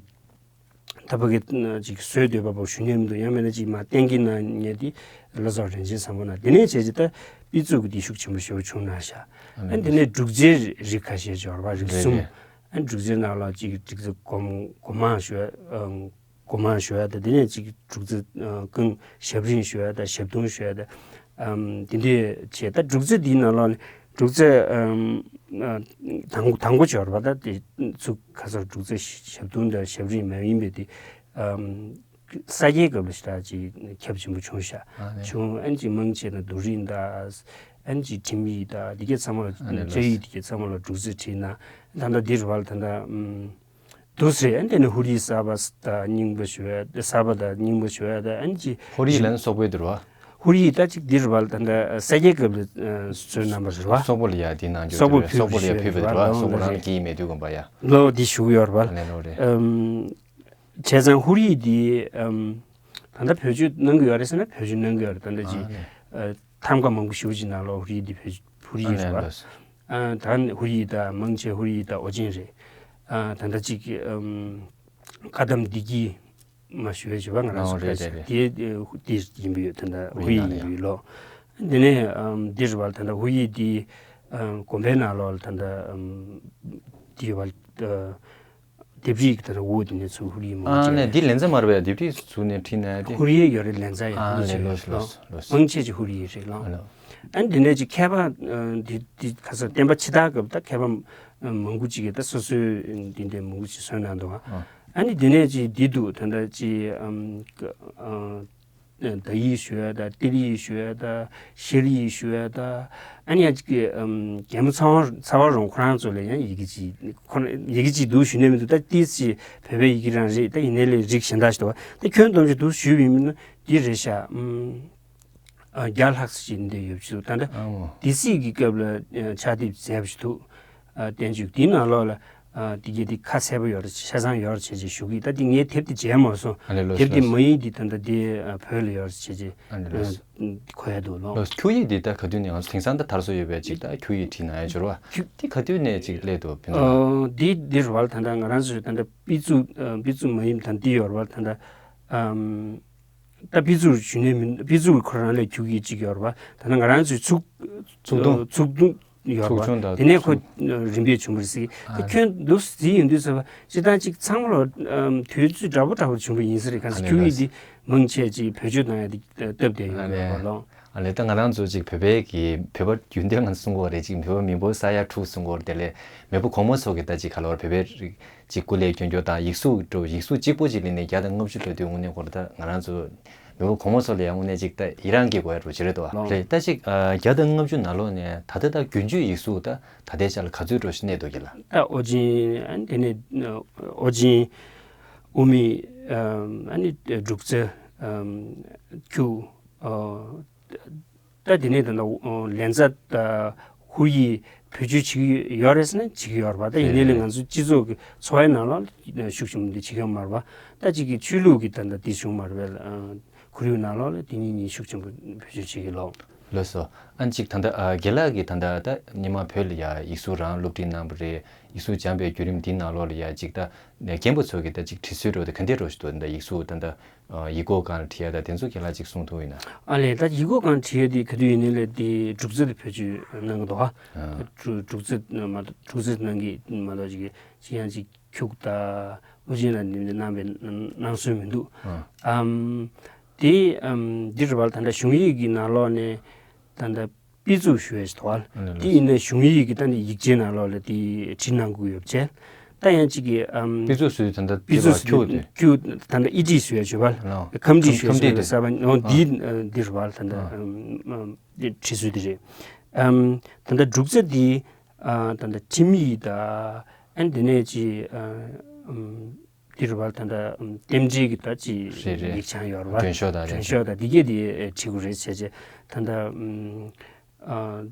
ད་ཕ་གི་ཅིག་བཟོས་འདོད་པ་པོ་ཞུ་ཉན་མི་འདུག་ཡང་མིན་ན་ཅིག་མ་གཏན་གྱི་ན་ཉེ་དེ་ལ་སོགས་རིན་ཆེན་བཟང་པོ་ན་དེ་ནས་བྱས་ཅི་ད་པི་ཚུགས་ཀྱི་དེ་ཤུགས་ཆེན་པོ་ཞེ་པོ་བྱུང་ན་ཤ། ཨ་དེ་ནས་སྒྲུག་རྩལ་རིགས་ཁ་ཤས་སྦྱོར་བ་རིགས་གསུམ། རེད་རེད། ཨ་སྒྲུག་རྩལ་ནང་ལ་ཅིག་སྒྲིག་རྩལ་སྒོམ་སྒོམ་མང་ཞུ་ཡ་སྒོམ་མང་ཞུ་ཡ་ད་དེ་ནས་ཅིག་སྒྲུག་རྩལ་ཀུན་ཞབས་རིང་ཞུ་ཡ་ད་ཞབས་དུང་ཞུ་ཡ་ད། ཨམ་དེ་འདྲས་བྱས། ད་སྒྲུག་རྩལ་འདིའི་ནང་ལོགས་ནས་སྒྲུག་རྩལ་ཨམ་ཨ་དང་དང་པོ་སྦྱོར་བ་ད་དེ་ཚུགས་ཁ་སར་སྒྲུག་རྩལ་ཞབས་དུང་དང་ཞབས་རིང་མ་ཡིན་པའི་དེ་ཨམ་ས་སྐྱའི་སྐབས་ལ་ཞེ་དྲག་ཅིག་ཁྱབ་ཆེན་པོ་བྱུང་ཤག་ཨ་ནི། བྱུང་། ཨན་ཅིག་མང་ཆེ་ན་རྡོ་རིང་དང་ཨན་ཅིག་ཁྲིམས་ཡིག་དང་འདི་གའི་ཚང་མ་ལ་ཨ་ནི་བཅའ་ཡིག་འདི་གའི་ཚང་མ་ལ་སྒྲུག་རྩལ་བྲིས་ན་ད་ལྟ་འདིར་བར་ད་ལྟ་ཨམ། འདུག་ཟེར། ཨ་དེ་ནས་ཧུ་རི་གསར་པ་དང་རྙིང་པ་ཞུ་ཡ་གསར་པ་དང་རྙིང་པ་ཞུ་ཡ་དང་ཨན་ཅི། ཧུ་རི་ལན་སོག་པོའི་འདུལ་བ། ཧུ་རི་ད་ཅིག་འདིར་བ་ད་ལྟ་ས་སྐྱའི་སྐབས་ལ་བཟོས་གནང་པ་རེད་བ། སོག་པོ་ལ་ཡ་དེ་གནང་རྒྱུ། སོག་པོ་དེ་སོག་པོ་ལ་ཡ་ཕུལ་བ་རེད་བ། སོག་པོ་རང་གིས་མེད་དུས་དགོན་པ་ཡ། ལོ་འདི་ཞུ་གི་ཡོད་རེད་བ། ཨ་ནི་ལོ་རེད། ཨམ། བྱས་ཙང་ཧུ་རི་འདི་ཨམ། ད་ལྟ་བེད་སྤྱོད་གནང་གི་ཡོད་རེད་ཟེར་ན་བེད་སྤྱོད་གནང་གི་ཡོད་རེད། ད་ལྟ་ཅིག་ཨ་ནི། ཨ་ཐམ་ག་མང་པོ་ཞེ་པོ་ཅིག་ནང་ལོགས་ཧུ་རི་འདི་བེད་ཧུ་རི་རེད་བ། ཨ་ནི་ལོ། ཨ་ད་ཧུ་རི་དང་མང་ཆེ་ཧུ་རི་དང་ཨོ་རྒྱན་རེད། ཨ་ད་ལྟ་ཅིག་ཨམ། བཀའ་གདམས་བདེ་སྐྱིད་མ་ཞུ་བའི་བྱེད་པ་ང་རང་ཨོ་ཚོ་རེད་བཀའ་རེད་རེད། དེ་དེ་ཡིན་པའི་ད་ལྟ་ཧུ་ཧུ་རི་ཡིན་ཡིན་པའི་ལོ། དེ་ནས་ཨམ་འདི་རེད་བ། ད་ལྟ་ཧུ་རི་འདི་ཨམ་དགོན་པའི་ནང་ལོགས་ལ་ད་ལྟ་ཨམ་འདི་བ་ལྡེབས་རིས་ཀྱི་ད་ལྟ་འོག་དེ་ནས་ཚུར་ཧུ་རི་མང་ཨ་ཆེ་ནས་འདི་ལན་ཚ་མར་བའི་ལྡེབས་རིས་ཚུར་ནས་ཁྲིད་ནས་དེ། ཧུ་རི་ཡོད་རེད། ལན་ཚ་ཡོད། ཨ་ཧུ་རི་ལས་ལོས་ལོས་ལོས། མང་ཆེ་ཆེ་ཧུ་རི་རེད་ལོ། ཨ་ལོ། ཨ་ནི་དེ་ནས་ཅིག་མཁས་པ་འདི་འདི་ག་ས་བསྟན་པ་ཕྱི་དར་སྐབས་ད་མཁས་པ་མང་པོ་ཅིག་གིས་ད་སོ་སོའི་འདི་འདྲའི་མང་པོ་ཅིག་བཟོས་གནང་འདུག་ཨ་ཨ་ནི་དེ་ནས་ཅིག་འདི་འདུག་ད་ལྟ་ཅིག་ཨམ་ཨ། ཨ་ད་ཡིག་ཞུ་ཡ་ད་གཏེར་ཡིག་ཞུ་ཡ་ད་ཤེར་ཡིག་ཞུ་ཡ་ད་ཨ་ནི་ཡ་ཅིག་གི་ཨམ་རྒྱལ་མོ་ཚ་བ་ཚ་བ་རོང་ཁོ་རང་ཚོ་ལ་ཡང་ཡི་གེ་ཅིག་ཁོ་ན་ཡི་གེ་ཅིག་འདུག་ཞུ་ནས་མི་འདུག་ད་ཏིས་ཅིག་བོད་པའི་ཡི་གེ་རང་རེད། ད་ཡིན་ནའི་ལས་རིགས་གཞན་དག་ཞིག་འདུག་ད་ཁྱོན་བསྡོམས་ཅིག་འདུག་ཞུས་པ་ཡིན་ན་འདི་རེད་ཤག་ཨམ་ཨ་བརྒྱ་ལྷག་ཙམ་ཞིག་འདི་ཡོད་ཅིག་ད་ལྟ་ཨ་མོ་སྡེ་སྲིད་ཀྱི་སྐབས་ལ་ཕྱག་དེབ་མཛད་པ་ཞིག་འདུག་ཨ་བསྟན་བཅོས་འདིའི་ནང་ལོགས་ལ། ཨ་དེ་གའི་དེ་ཁ་གསལ་པོ་ཡོད་རེད། ཆ་ཚང་ཡོད་རེད་བྱས་བྱས་ཞུ་གི། ད་དེ་ངས་དེབ་དེ་མཇལ་མ་སོང་། ཨ་ལེ་ལོས་དེབ་དེ་ལོས། མ་ཡིན་དེ་ད་ལྟ་དེ་ཨ་བོད་ལ་ཡོད་རེད་བྱས་བྱས་ཨ་ལེ་ལོས། ཨ་གོ་ཡ་འདུག་ལོ། ལོས། ཁྱུག་ཡིག་འདི་ད་ག་དུས་ནས་ང་ཚོ་དེང་སང་ད་དར་སྲོལ་ཡོད་པའི་ཅིག་ད་ཁྱུག་ཡིག་བྲིས་གནང་ཡ་འབྱོར་བ་ཁྱུག་དེ་ག་དུས་ནས་ཅིག་སླེབས་འདུག་བོད་ནང་ལ། ཨ་འདི་འདི་རེད་བ། ད་ལྟ་ང་རང་ཚོའི་ད་ལྟ་པི་ཙུག་ཨ་པི་ཙུག་མ་ཡིན་ད་འདི་ཡོད་རེད་བ། ད་ལྟ་ཨམ། ད་པི་ཙུག་ཞུ་ནས་མིན། པི་ཙུག་ཁོ་རང་ལས་ཁྱུག་ཡིག་ཅིག་ཡོད་རེད་བ། ད་ནི་ང་རང་ཚོའི་ཚུགས་ཚུགས་ཐུང་། ཚུགས་ཐུང་ཡོད་རེད་བ། ཚུགས་ཆུང་དང་དེ་ནས་ཁོ་ཚུགས་རིམ་པས་བྱུང་བ་རེད་ཟེར། ཨ། ད་ཁྱོད་འདུག་ཟེར་ཡོང་དུས་ཟེར་བ་ཅི་ད་ཅིག་ཚང་མ་ལ་ཨམ་དུས་ཚོད་འདྲ་པོ་འདྲ་པོ་བྱུང་བ་ཡིན་ས་རེད། གང་ཟེར་ཨ་ནི་ཁྱུག་ཡིག་འདི་མང་ཆེ་ཅིག་བེད་སྤྱོད་གཏོང་ཡ་དེ་སྟབས་བདེ་ཡོད་རེད་བ་ལོ། ཨ་ནི་ད་ང་རང་ཚོ་ཅིག་བོད་པའི་གི་བོད་པ་རྒྱུན་ལྡན་ང་ཚོ་གསུང་གི་ཡོད་རེད། ཅིག་བོད་པ་མི་འབོར་ས་ཡ་དྲུག་གསུང་གི་ཡོད་རེད། དེ་ལས་མེས་པོ་གོང་མ་ཚོ་གི་ད་ཅིག་ག་ལ་བར་བོད་པའི་རིགས། ཅིག་སྐུ་ལས་སྐྱོན་སྐྱོན་དང་ཡིག་གཟུགས་འགྲོ་ཡིག་གཟུགས་གཅིག་པོ་ཅིག་ལས་ནས་བརྒྱ་དང་ལྔ་བཅུ་ལྷག་དུས་དངོས་གནས་ཁོ་རང་ད་ང་རང་ཚོ་མི་བུ་གོང་མ་ཚོ་ལ་ཡང་དངོས་གནས་ཅིག་ད་ཡི་རངས་སྐྱེ་དགོས་ཡ་འགྲོ་ཅི་རེད་དོ། ལགས། རེད་ད་ཅིག་ཨ་བརྒྱ་དང་ལྔ་བཅུ་ནང་ལོགས་ནས་ད་ལྟ་ད་རྒྱུན་སྤྱོད་ཡིག་གཟུགས་ད་ད་ལྟའི་ཆ་ལ་ག་ཚོད་འགྲོ་ཞིག་གནས་འདུག་གི་ལ། ད་ཨོ་རྒྱན་ཨ་ནི་དེ་ནས་ཨོ་རྒྱན་དབུ་མེད་ཨ་ནི་འབྲུག་རྩེ་ཁྱུག་ཨ། ད་དེ་ནས་ད་ལྟ་ལན་ཚྭ་དང་ཧུར་ཡིག་བེད་སྤྱོད་བྱེད་ཀྱི་ཡོད་རེད་ཟེར་ན་བྱེད་ཀྱི་ཡོད་རེད་པ། ད་ཡིན་ནའི་ལས་ང་ཚོ་སྤྱི་ཚོགས་ཀྱི་འཚོ་བའི་ནང་ལ་ཤུགས་ཆེན་པོ་འདི་བྱེད་ཀྱི་ཡོད་མ་རེད་པ། ད་ཅིག་གི་ཆོས་ལུགས་ཀྱི་ད་ལྟ་འདི་བྱུང་མ་རེད་པས། ཁོར་ཡུག་ནང་ལོགས་ལ་དེ་གཉིས་གཉིས་ཤུགས་ཆེན་པོ་བེད་སྤྱོད་བྱེད་ཀྱི་ལོ། ལགས་སོ། ཨ་ནི་ཅིག་ད་ལྟ་ཨ་རྒན་ལགས་ཀྱིས་ད་ལྟ་ད་སྔོན་མ་བོད་ལ་ཡ་ཡིག་གཟུགས་རང་སློབ་ཁྲིད་གནང་བ་རེད། ཡིག་གཟུགས་སྦྱངས་པའི་བརྒྱུད་རིམ་འདིའི་ནང་ལོགས་ལ་ཡ་ཅིག་ད་རྒན་པ་ཚོ་གི་ད་ཅིག་བྲིས་སྲོལ་འདྲ་བོ་དེ་ག་འདྲས་འདྲ་བོ་ཞིག་འདུག་ད་ཡིག་གཟུགས་ད་ལྟ་ཨ་ཡིག་སྐོགས་སྒང་ལ་བྲིས་ཡ་ད་དེ་ཚོ་རྒན་ལགས་ཅིག་གསུང་ཐུབ་ཡིན་ན། ཨ་ལས་ད་ཡིག་སྐོགས་སྒང་བྲིས་ཡ་དེ་ག་དུས་ཡིན་ནའི་ལས་དེ་འབྲུག་རྩེ་དེ་བེད་སྤྱོད་གནང་གི་འདུག་ཨ། ཨ། འབྲུག་འབྲུག་རྩེ་མ་གཏོགས་འབྲུག་རྩེ་གནང་གི་མ་གཏོགས་ཅིག་གི་ཅི་ཡང་ཅིག་ཁྱུག་ད་ཨོ་རྒྱན་ལ་ནི་གནང་བའི་གནང་སྲོལ་མི་འདུག་ཨ། ཨམ། དེ་ཨམ་འདི་རེད་པ། ད་ལྟ་གཞུང་ཡིག་གི་ནང་ལོགས་ནས་ད་ལྟ་པི་ཙུག་ཞུ་བའི་ཞིག་འདུག་ཨ། ཨ་ནི་དེ་ཡིན་ན་གཞུང་ཡིག་གི་ད་ནི་ཡིག་ཆའི་ནང་ལོགས་ལ་དེ་བྲིས་གནང་དགོས་ཡོད་པ་བྱས། ད་ཡང་གཅིག་གི་ཨམ། པི་ཙུག་ཞུ་དེ་ད་ལྟ་པི་ཙུག་ཞུ་ཁྱུག་དེ་ཁྱུག་ད་ལྟ་ཨི་ཏི་ཞུ་ཡ་ཞུ་བ་ལ་ཨ། ཁམས་ཏི་ཞུ་ཁམས་ཏི་ཡ་ཞུ་བ་ས་བ་ཨོ་ཨ། འདི་འདི་རེད་པ། ད་ལྟ་ཨ། ཨམ་ཨམ་འདི་བྲིས་སྲོལ་འདི་རེད། ཨམ། ད་ལྟ་འབྲུག་རྩེ་འདི་ཨ། ད་ལྟ་ཁྲིམས་ཡིག་ད་ཨ་ནི་དེ་ནས་ཅི་ཨ། ཨམ། འདི་རུ་བར་ད་ལྟ་རྟེན་འབྲེལ་གྱི་ད་ཅི་རེད་རེད། ཡིག་ཆ་ཡོད་རེད་པ། མགྲོན་ཤོག་དང་མགྲོན་ཤོག་དང་འདི་གས་དེ་བྲིས་དགོས་རེད་བྱས་བྱས་ད་ལྟ་ཨམ། ཨ།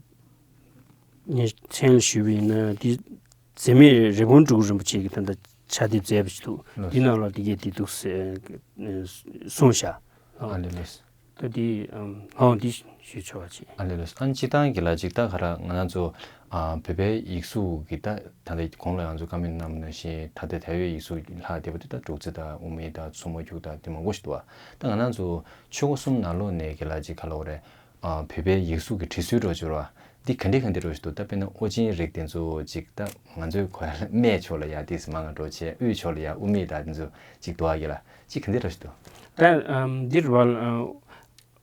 ངས་མཚན་ལ་ཞུས་པ་ཡིན་ན་འདི་འཛད་མེད་རི་བོང་འབྲུག་རིན་པོ་ཆེ་གི་ད་ལྟ་ཕྱག་དེབ་མཛད་པ་ཞིག་འདུག་ལགས། འདི་ནང་ལ་འདི་གས་འདི་འདུག་གསུངས་བཞག་ཨ་ལེ་ལགས། ད་འདི་ཨམ། ཧོ་འདི་ཞུས་ཆོག་པ་ཅིག་ཨ་ལེ་ལགས། ཨ་ནི་སྤྱིར་བཏང་གི་ལ་ཅིག་ད་ག་ར་ང་རང་ཚོ་ཨ། བོད་པའི་ཡིག་གཟུགས་ཀྱི་ད་ད་ལྟ་གོང་ལ་ང་ཚོ་བཀའ་མོལ་གནང་བ་ནང་བཞིན་ད་ལྟ་དལ་བའི་ཡིག་གཟུགས་ལྷག་བསྡད་པ་དེ་ད་འབྲུག་རྩེ་དང་དབུ་མེད་དང་མཚོ་མོ་ཁྱུག་དང་དེ་མང་པོ་ཞིག་འདུག་བ། ད་ང་རང་ཚོ་ཆོས་འཁོར་གསུམ་ནང་ལོགས་ནས་གི་ལ་ཅིག་ག་ལ་འོ་རེད། ཨ། བོད་པའི་ཡིག་གཟུགས་ཀྱི་བྲིས་སྲོལ་འདྲ་བོ་ཅིག་ཡོད་རེད་བ། འདི་ག་འདྲ་ག་འདྲ་འདྲ་བོ་ཞིག་འདུག་ད་དཔེར་ན་ཨོ་རྒྱན་རིགས་དེ་ཚོ་ཅིག་ད་ང་ཚོའི་གོ་ཡ་ལ་སྨད་ཕྱོགས་ལ་ཡ་དེ་ཟེར་མང་ང་འགྲོ་བྱས་དབུས་ཕྱོགས་ལ་ཡ་དབུ་མེད་དང་དེ་ཚོ་ཅིག་འདུག་བ་གི་ལ་ཅིག་ག་འདྲ་འདྲ་བོ་ཞིག་འདུག་ད་ཨམ། འདི་རུ་བ་ལ་ཨ།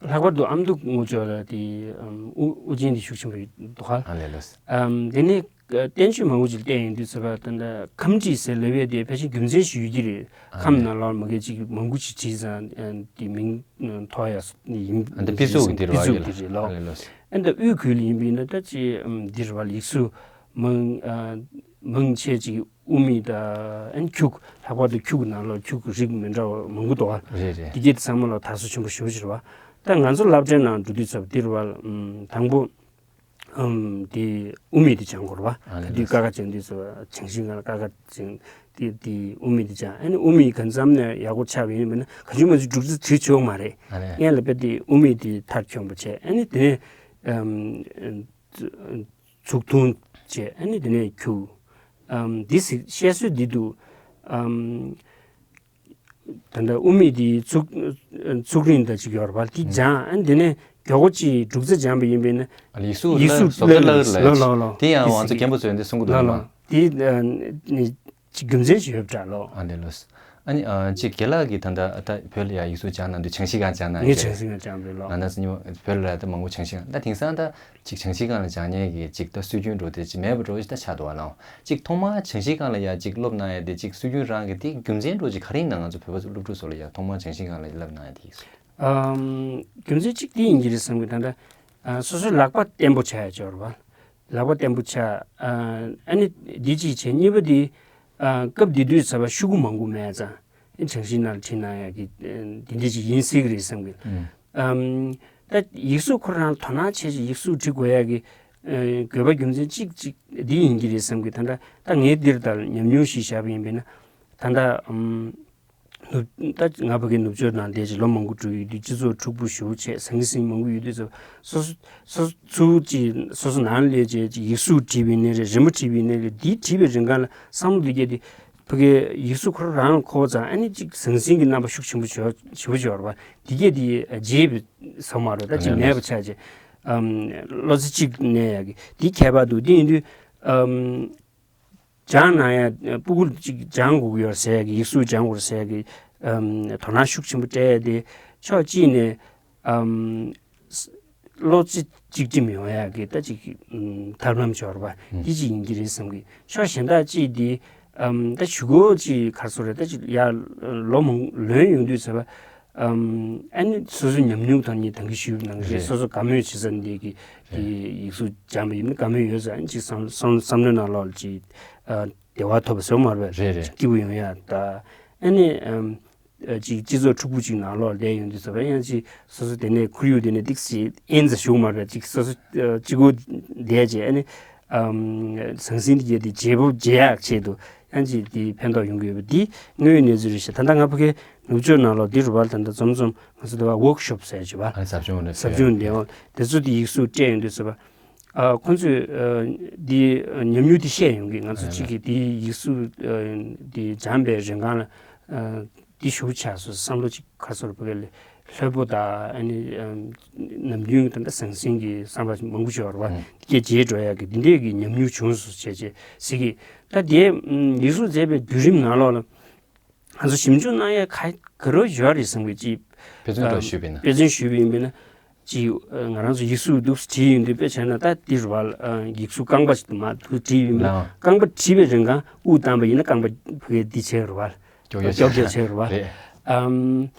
ལྷག་པར་དུ་ཨ་མདོ་དངུལ་ཕྱོགས་ལ་དེ་ཨམ། དབུ་དབུ་ཅན་དེ་ཤུགས་ཆེན་པོ་འདུག་ཧ། ཨ་ལེ་ལགས། ཨམ། དེ་ནས་བསྟན་བཅོས་མང་པོ་ཅིག་བལྟས་ཡོང་དུས་ཙམ་པ་ད་ལྟ་ཁམས་བྲིས་ཟེར་ལབ་ཡས་དེ་ཕལ་ཆེར་རྒྱུ་མཚན་ཞིག་ཡོད་ཀྱི་རེད། ཨ་ཁམས་ལེ། ནང་ལོགས་མ་གི་ཅིག་མང་པོ་ཅིག་བྲིས་ཙང་དེ་མིང་ཐོགས་ཡ་ཡིན། ཨ་འདི་པི་ཙུག་གི་དེ་རེད་པི་ཙུག་བ་གི་ལ། དེ་རེད་ལོ། ཨ་ལེ་ལགས། ཨ་ད་དབུས་ཁུལ་ལ་ཡིན་པ་ཡིན་ན་ད་ཅི་ཨམ། དེ་རེད་བ་ལ་ཡིག་གཟུགས་མང་ཨ། མང་ཆེ་ཅིག་དབུ་མེད་དང་ཨན་ཁྱུག་ལྷག་པར་དུ་ཁྱུག་ནང་ལ་ཁྱུག་རིགས་མི་འདྲ་བ་མང་པོ་འདུག་ཨ། རེད་རེད། དེ་གས་དེ་ཚང་མ་ལ་དར་སྲོལ་ཆེན་པོ་ཞེ་པོ་ཅིག་རེད་བ། ད་ང་ཚོ་སློབ་གྲྭའི་ནང་འགྲོ་དུས་ཚབ་འདི་རེད་བ་ལ། ཨམ། དང་པོ་ཨམ། དེ་དབུ་མེད་དེ་སྦྱང་དགོས་རེད་བ། ཨ་ནི་ད་དུས་ལགས། ཀ་ཁ་སྦྱང་དུས་ཚབ་བྱང་ཤིང་སྒང་ལ་ཀ་ཁ་སྦྱང་དེ་དེ་དབུ་མེད་དེ་སྦྱང་། ཨ་ནི་དབུ་མེད་གང་འཚམ་ནས་ཡག་པོ་ཆགས་པ་ཡིན་པ་ན་ག་ཅུང་མ་ཅུང་འབྲུག་རྩེ་བྲིས་ཆོག་མ་རེད། ཨ་ནི་སྔོན་ལ་དཔེ་དེ་དབུ་མེད་དེ་མཐར་འཁྱོངས་པ་བྱས། ཨ་ནི་དེ་ནས་ཨམ། ཚུགས་ཐུང་བྱས། ཨ་ནི་དེ་ནས་ཁྱུག་ཨམ། འདི་ཟིག་བཤད་སྲོལ་འདི་འདུག་ཨམ། ད་ལྟ་དབུ་མེད་འདི་ཚུགས་ཚུགས་རིང་ད་ཅིག་ཡོད་རེད་བ། འདི་སྦྱང་། ཨ་ནི་དེ་ནས་མགྱོགས་པོ་ཅིག་འབྲུག་རྩེ་སྦྱངས་པ་ཡིན་པས་ན་ཨ་ལ་ཡིག་གཟུགས་ཡིག་གཟུགས་བཟོ་ལྟ་བསླབ་ལ་ལ་ལ་ལ། དེ་ཡང་ང་ཚོ་རྒན་པོ་ཚོས་འདི་གསུང་གི་འདུག་ལ་ལ། དེ་ཨ་ནི་ཅིག་རྒྱུ་མཚན་ཞིག་ཡོད་པ་འདྲ་ལོ། ཨ་ལེ་ལོས། ཨ་ནི་ཨ་ཅིག་རྒན་ལགས་ཀྱིས་ད་ལྟ་ད་བོད་ལ་ཡ་ཡིག་གཟུགས་སྦྱངས་གནང་དུས་བྱང་ཤིང་སྒང་སྦྱངས་གནང་ངས་གི་བྱང་ཤིང་སྒང་སྦྱངས་པས་ལོ། ང་རང་ཚོ་ཉི་མ་བོད་ལ་ད་མང་པོ་བྱང་ཤིང་སྒང་ད་དེང་སང་ད་ཅིག་བྱང་ཤིང་སྒང་ལ་སྦྱང་མཁན་གྱི་ཅིག་ད་སྲོལ་རྒྱུན་འགྲོ་དེ་ཅིག་མེད་པ་འགྲོ་ཞིག་ད་ཆགས་འདུག་བ་ལ། ཅིག་ཐོག་མར་བྱང་ཤིང་སྒང་ལ་ཡ་ཅིག་སློབ་གནང་ཡ་དེ་ཅིག་སྲོལ་རྒྱུན་རང་གི་དེ་རྒྱུ་མཚན་འགྲོ་ཅིག་ག་རེ་ཡིན་ན་ང་ཚོ་བོད་པ་ཚོ་སློབ་ཕྲུག་ཚོ་ལ་ཡ་ཐོག་མར་བྱང་ཤིང་སྒང་ལ་ཡ་བསླབ་གནང་ཡ་དེ་ཡིན་སོང་། ཨམ། རྒྱུ་མཚན་གཅིག་དེ་ཡིན་གྱི་རེད་བསམ་གི། ད་ལྟ་ཨ་སོ་སོའི་ལག་པ་བརྟན་པོ་ཆགས་ཡ་ཅིག་ཡོད་རེད་བ། ལག་པ་བརྟན་པོ་ཆགས། ཨ་ཨ་ནི་འདི་གཅིག་བྱས། གཉིས་པ་འདི་ཨ་སྐབས་དེ་དུས་ཚ་བ་ཤོག་གུ་མང་པོ་མེད་ཙང་བྱང་ཤིང་ནང་ལ་བྲིས་གནང་ཡ་གི་འདི་འདྲ་ཅིག་ཡིན་སྲིད་གི་རེད་བསམ་གི། ཨམ། ད་ཡིག་གཟུགས་ཁོ་རང་དོ་སྣང་བྱས་ཤིང་ཡིག་གཟུགས་འབྲི་དགོས་ཡ་གི་ ཨ་དགོས་པ་རྒྱུ་མཚན་གཅིག་གཅིག་འདི་ཡིན་གྱི་རེད་བསམ་གི། ད་ལྟ་ད་ངས་འདིར་ལྟར་ཉམས་མྱོང་ཞིག་བཞག་པ་ཡིན་པས་ན། ད་ལྟ་ཨམ་ནུབ་ད་ང་ཕ་གི་ནུབ་ཕྱོགས་ནང་བསྡད་ཅིག་ལོ་མང་པོ་འགྲོ་ཡོད་དུས། སྤྱི་ཚོགས་འཁྲུག་པོ་ཞེ་པོ་བྱས། ཟང་ཟིང་མང་པོ་ཡོད་དུས་ཙམ། སོ་སོ་སོ་སོ་ཚུར་ཅིག་སོ་སོ་ནང་སླེབས་བྱས་ཅིག་ཡིག་གཟུགས་བྲིས་པ་ཡིན་ནའི་རེད། རི་མོ་བྲིས་པ་ཡིན་ནའི་རེད། འདི་བྲིས་པའི་རིང་གང་ལ་བསམ་བློ་འདི་སྐྱེས་ཏེ། ཕ་གི་ཡིག་གཟུགས་ཁོ་རང་ལ་མཁོ་བ་ཙང་། ཨ་ནི་ཅིག་ཟང་ཟིང་གི་རྣམ་པ་ཤུགས་ཆེན་པོ་བྱོས་བྱེད་པོ་བྱོས་ར་བ། འདི་སྐྱེས་དེ་བརྗེད་པའི་ས་མ་རེད། ད་ཅིག་ཨ་ནི་མེད་པ་ཆགས་བྱས། ཨམ་བློ་རྩེ་གཅིག་གནས་ཡག་གི་འདི་ཁྱད་པར་འདུག་འདི་ཡིན་དུས་ཨམ་སྦྱང་གནང་ཡ། སྤུ་གུ་གཅིག་སྦྱང་དགོས་ཀྱི་ཡོད་ཟེར་ཡ་གི། ཡིག་གཟུགས་སྦྱང་དགོས་ཟེར་ཡ་གི་ཨམ་དོ་སྣང་ཤུགས་ཆེན་པོ་སྤྲད་ཡ་དེ་ཕྱོགས་གཅིག་ནས་ཨམ་བློ་རྩེ་གཅིག་སྒྲིམ་ཡོང་ཡ་གི་ད་ཅིག་ཨམ་ཐབས་ལམ་ཅིག་ཡོད་རེད་པ། ཨུམ། འདི་ཅིག་ཡིན་གྱི་རེད་བསམ་གི། ཕྱོགས་གཞན་དག་ཅིག་འདི་ཨམ་ད་གཞུག་གུ་ཅིག་ག་རེ་ཟེར་དགོས་རེད། ད་ཅིག་ཡར་ལོ་མང་ལོན་ཡོང་དུས་ཟེར་བ། ཨམ་ཨ་ནི་སོ་སོའི་ཉམས་མྱོང་ཐོག་ནས་ད་གིན་ཞུས་པ་ནང་བཞིན། རེད། སོ་སོ་དགའ་མོས་བྱེད་ས་འདི་གི་རེད། དེ་ཡིག་གཟུགས་སྦྱངས་པ་ཡིན་ན་དགའ་མོས་ཡོད་ས། ཨ་ནི་ཅིག་བསམ་བསམ་བསམ་བློའི་ནང་ལོགས་ལ་ཅིག་ཨ་བདེ་བ་ཐོབ་པ་ཟེར་མ་རེད་པས། རེད་རེད། སྐྱིད་པོ་ཡོང་ཡ། ད་ཨ་ནི་ཨམ་ཨ་ཅིག་སྤྱི་ཚོགས་འཁྲུག་པོ་ཅིག་ནང་ལོགས་བསྡད་ཡོང་དུས་ཟེར་བ། ཡང་ཅིག་སོ་སོ་དེ་ནས་ཁོར་ཡུག་དེ་ནས་ཏིག་ཙི་ཨེན་ཙམ་ཞུགས་མ་རེད། ཅིག་སོ་སོ་ཨ་གཅིག་པོ་བསྡད་བྱས། ཨ་ནི་ཨམ་ཟང་ཟིང་དེ་རྒྱས་ཏེ་བརྗེ་པོ་བརྗེ་ཡག་ཆེད་དུ་ཡང་ཅིག་དེ་ཕན་ཐོགས་ཡོང་གི་ཡོད་པ་འདི་དངོས་ཡོད་གནས་ཚུལ་རེད་ཤག། ད་ལྟ་ང་ཕ་གིའི་ནུབ་ཕྱོགས་ནང་ལོགས་འདི་རུ་བར་ད་ལྟ་འཛོམས་འཛོམས་ང་ཚོ་དེ་བ་ཝོག་ཤོབ་ཟེར་བྱས་པ། ཨ་ཟབ་སྦྱོང་རེད། ཟབ་སྦྱོང་འདི་འོ་དེ་ཚོ་དེ་ཡིག་གཟུགས་སྤྲད་ཡོང་དུས་ཟེར་བ། ཨ་ཁོང་ཚོས་ཨ་འདི་ཨ་ཉམས་མྱོང་འདི་བཤད་ཡོང་གི། ང་ཚོ་ཨ་གཅིག་གིས་འདི་ཡིག་གཟུགས་ཨ་འདི་སྦྱངས་པའི་རིང་གང་ལ་ཨ་འདི་ཞུ་ཆགས་སོང་། བསམ་བློ་གཅིག་ག་རེ་ཟེར་དགོས་རེད། ལྷོད་པོ་དང་ཨ་ནི་ཨམ་ནམ་རྒྱུན་ད་ལྟ་ཟང་ཟིང་གི་བསམ་པ་མང་པོ་ཞིག་ཡོད་རེད་པ། ཨང་། འདི་སྐད་བརྗེད་འགྲོ་ཡག་གི་འདི་འདྲས་ཀྱི་ཉམས་མྱོང་བྱུང་སོང་བྱས་བྱས་ཟེར་གི། ད་དེ་ཨམ་ཡིག་གཟུགས་མཛད་པའི་བརྒྱུད་རིམ་ནང་ལོགས་ལ་ང་ཚོ་ཞིབ་འཇུག་གནང་ཡ་ག་ག་རེ་ཡོད་རེད་བསམ་གི། ཅིག་དཔེ་མཚོན་ཐོག་ཞུས་པ་ཡིན་ན། དཔེ་མཚོན་ཞུས་པ་ཡིན་པས་ན། ཅིག་ང་རང་ཚོ་ཡིག་གཟུགས་འདུག་བྲིས་ཡོང་དུས། དཔེ་བྱས་ན་ད་འདི་རུ་བ་ལ་ཡིག་གཟུགས་རྐང་པ་ཞིག་ཏུ་མ་འདུག་བྲིས་ཡོང་དུས། ལའང་། རྐང་པ་བྲིས་པའི་རིང་གང་དབུགས་བཏང་པ་ཡིན་ན་རྐང་པ་ཕ་གི་འདི་བྱེད་རུ་བ་ལ་ཀྱོག་ཀྱོག་ཀྱོག་ཀྱོག་བྱེད་རུ་བ་ལ། རེད། ཨམ་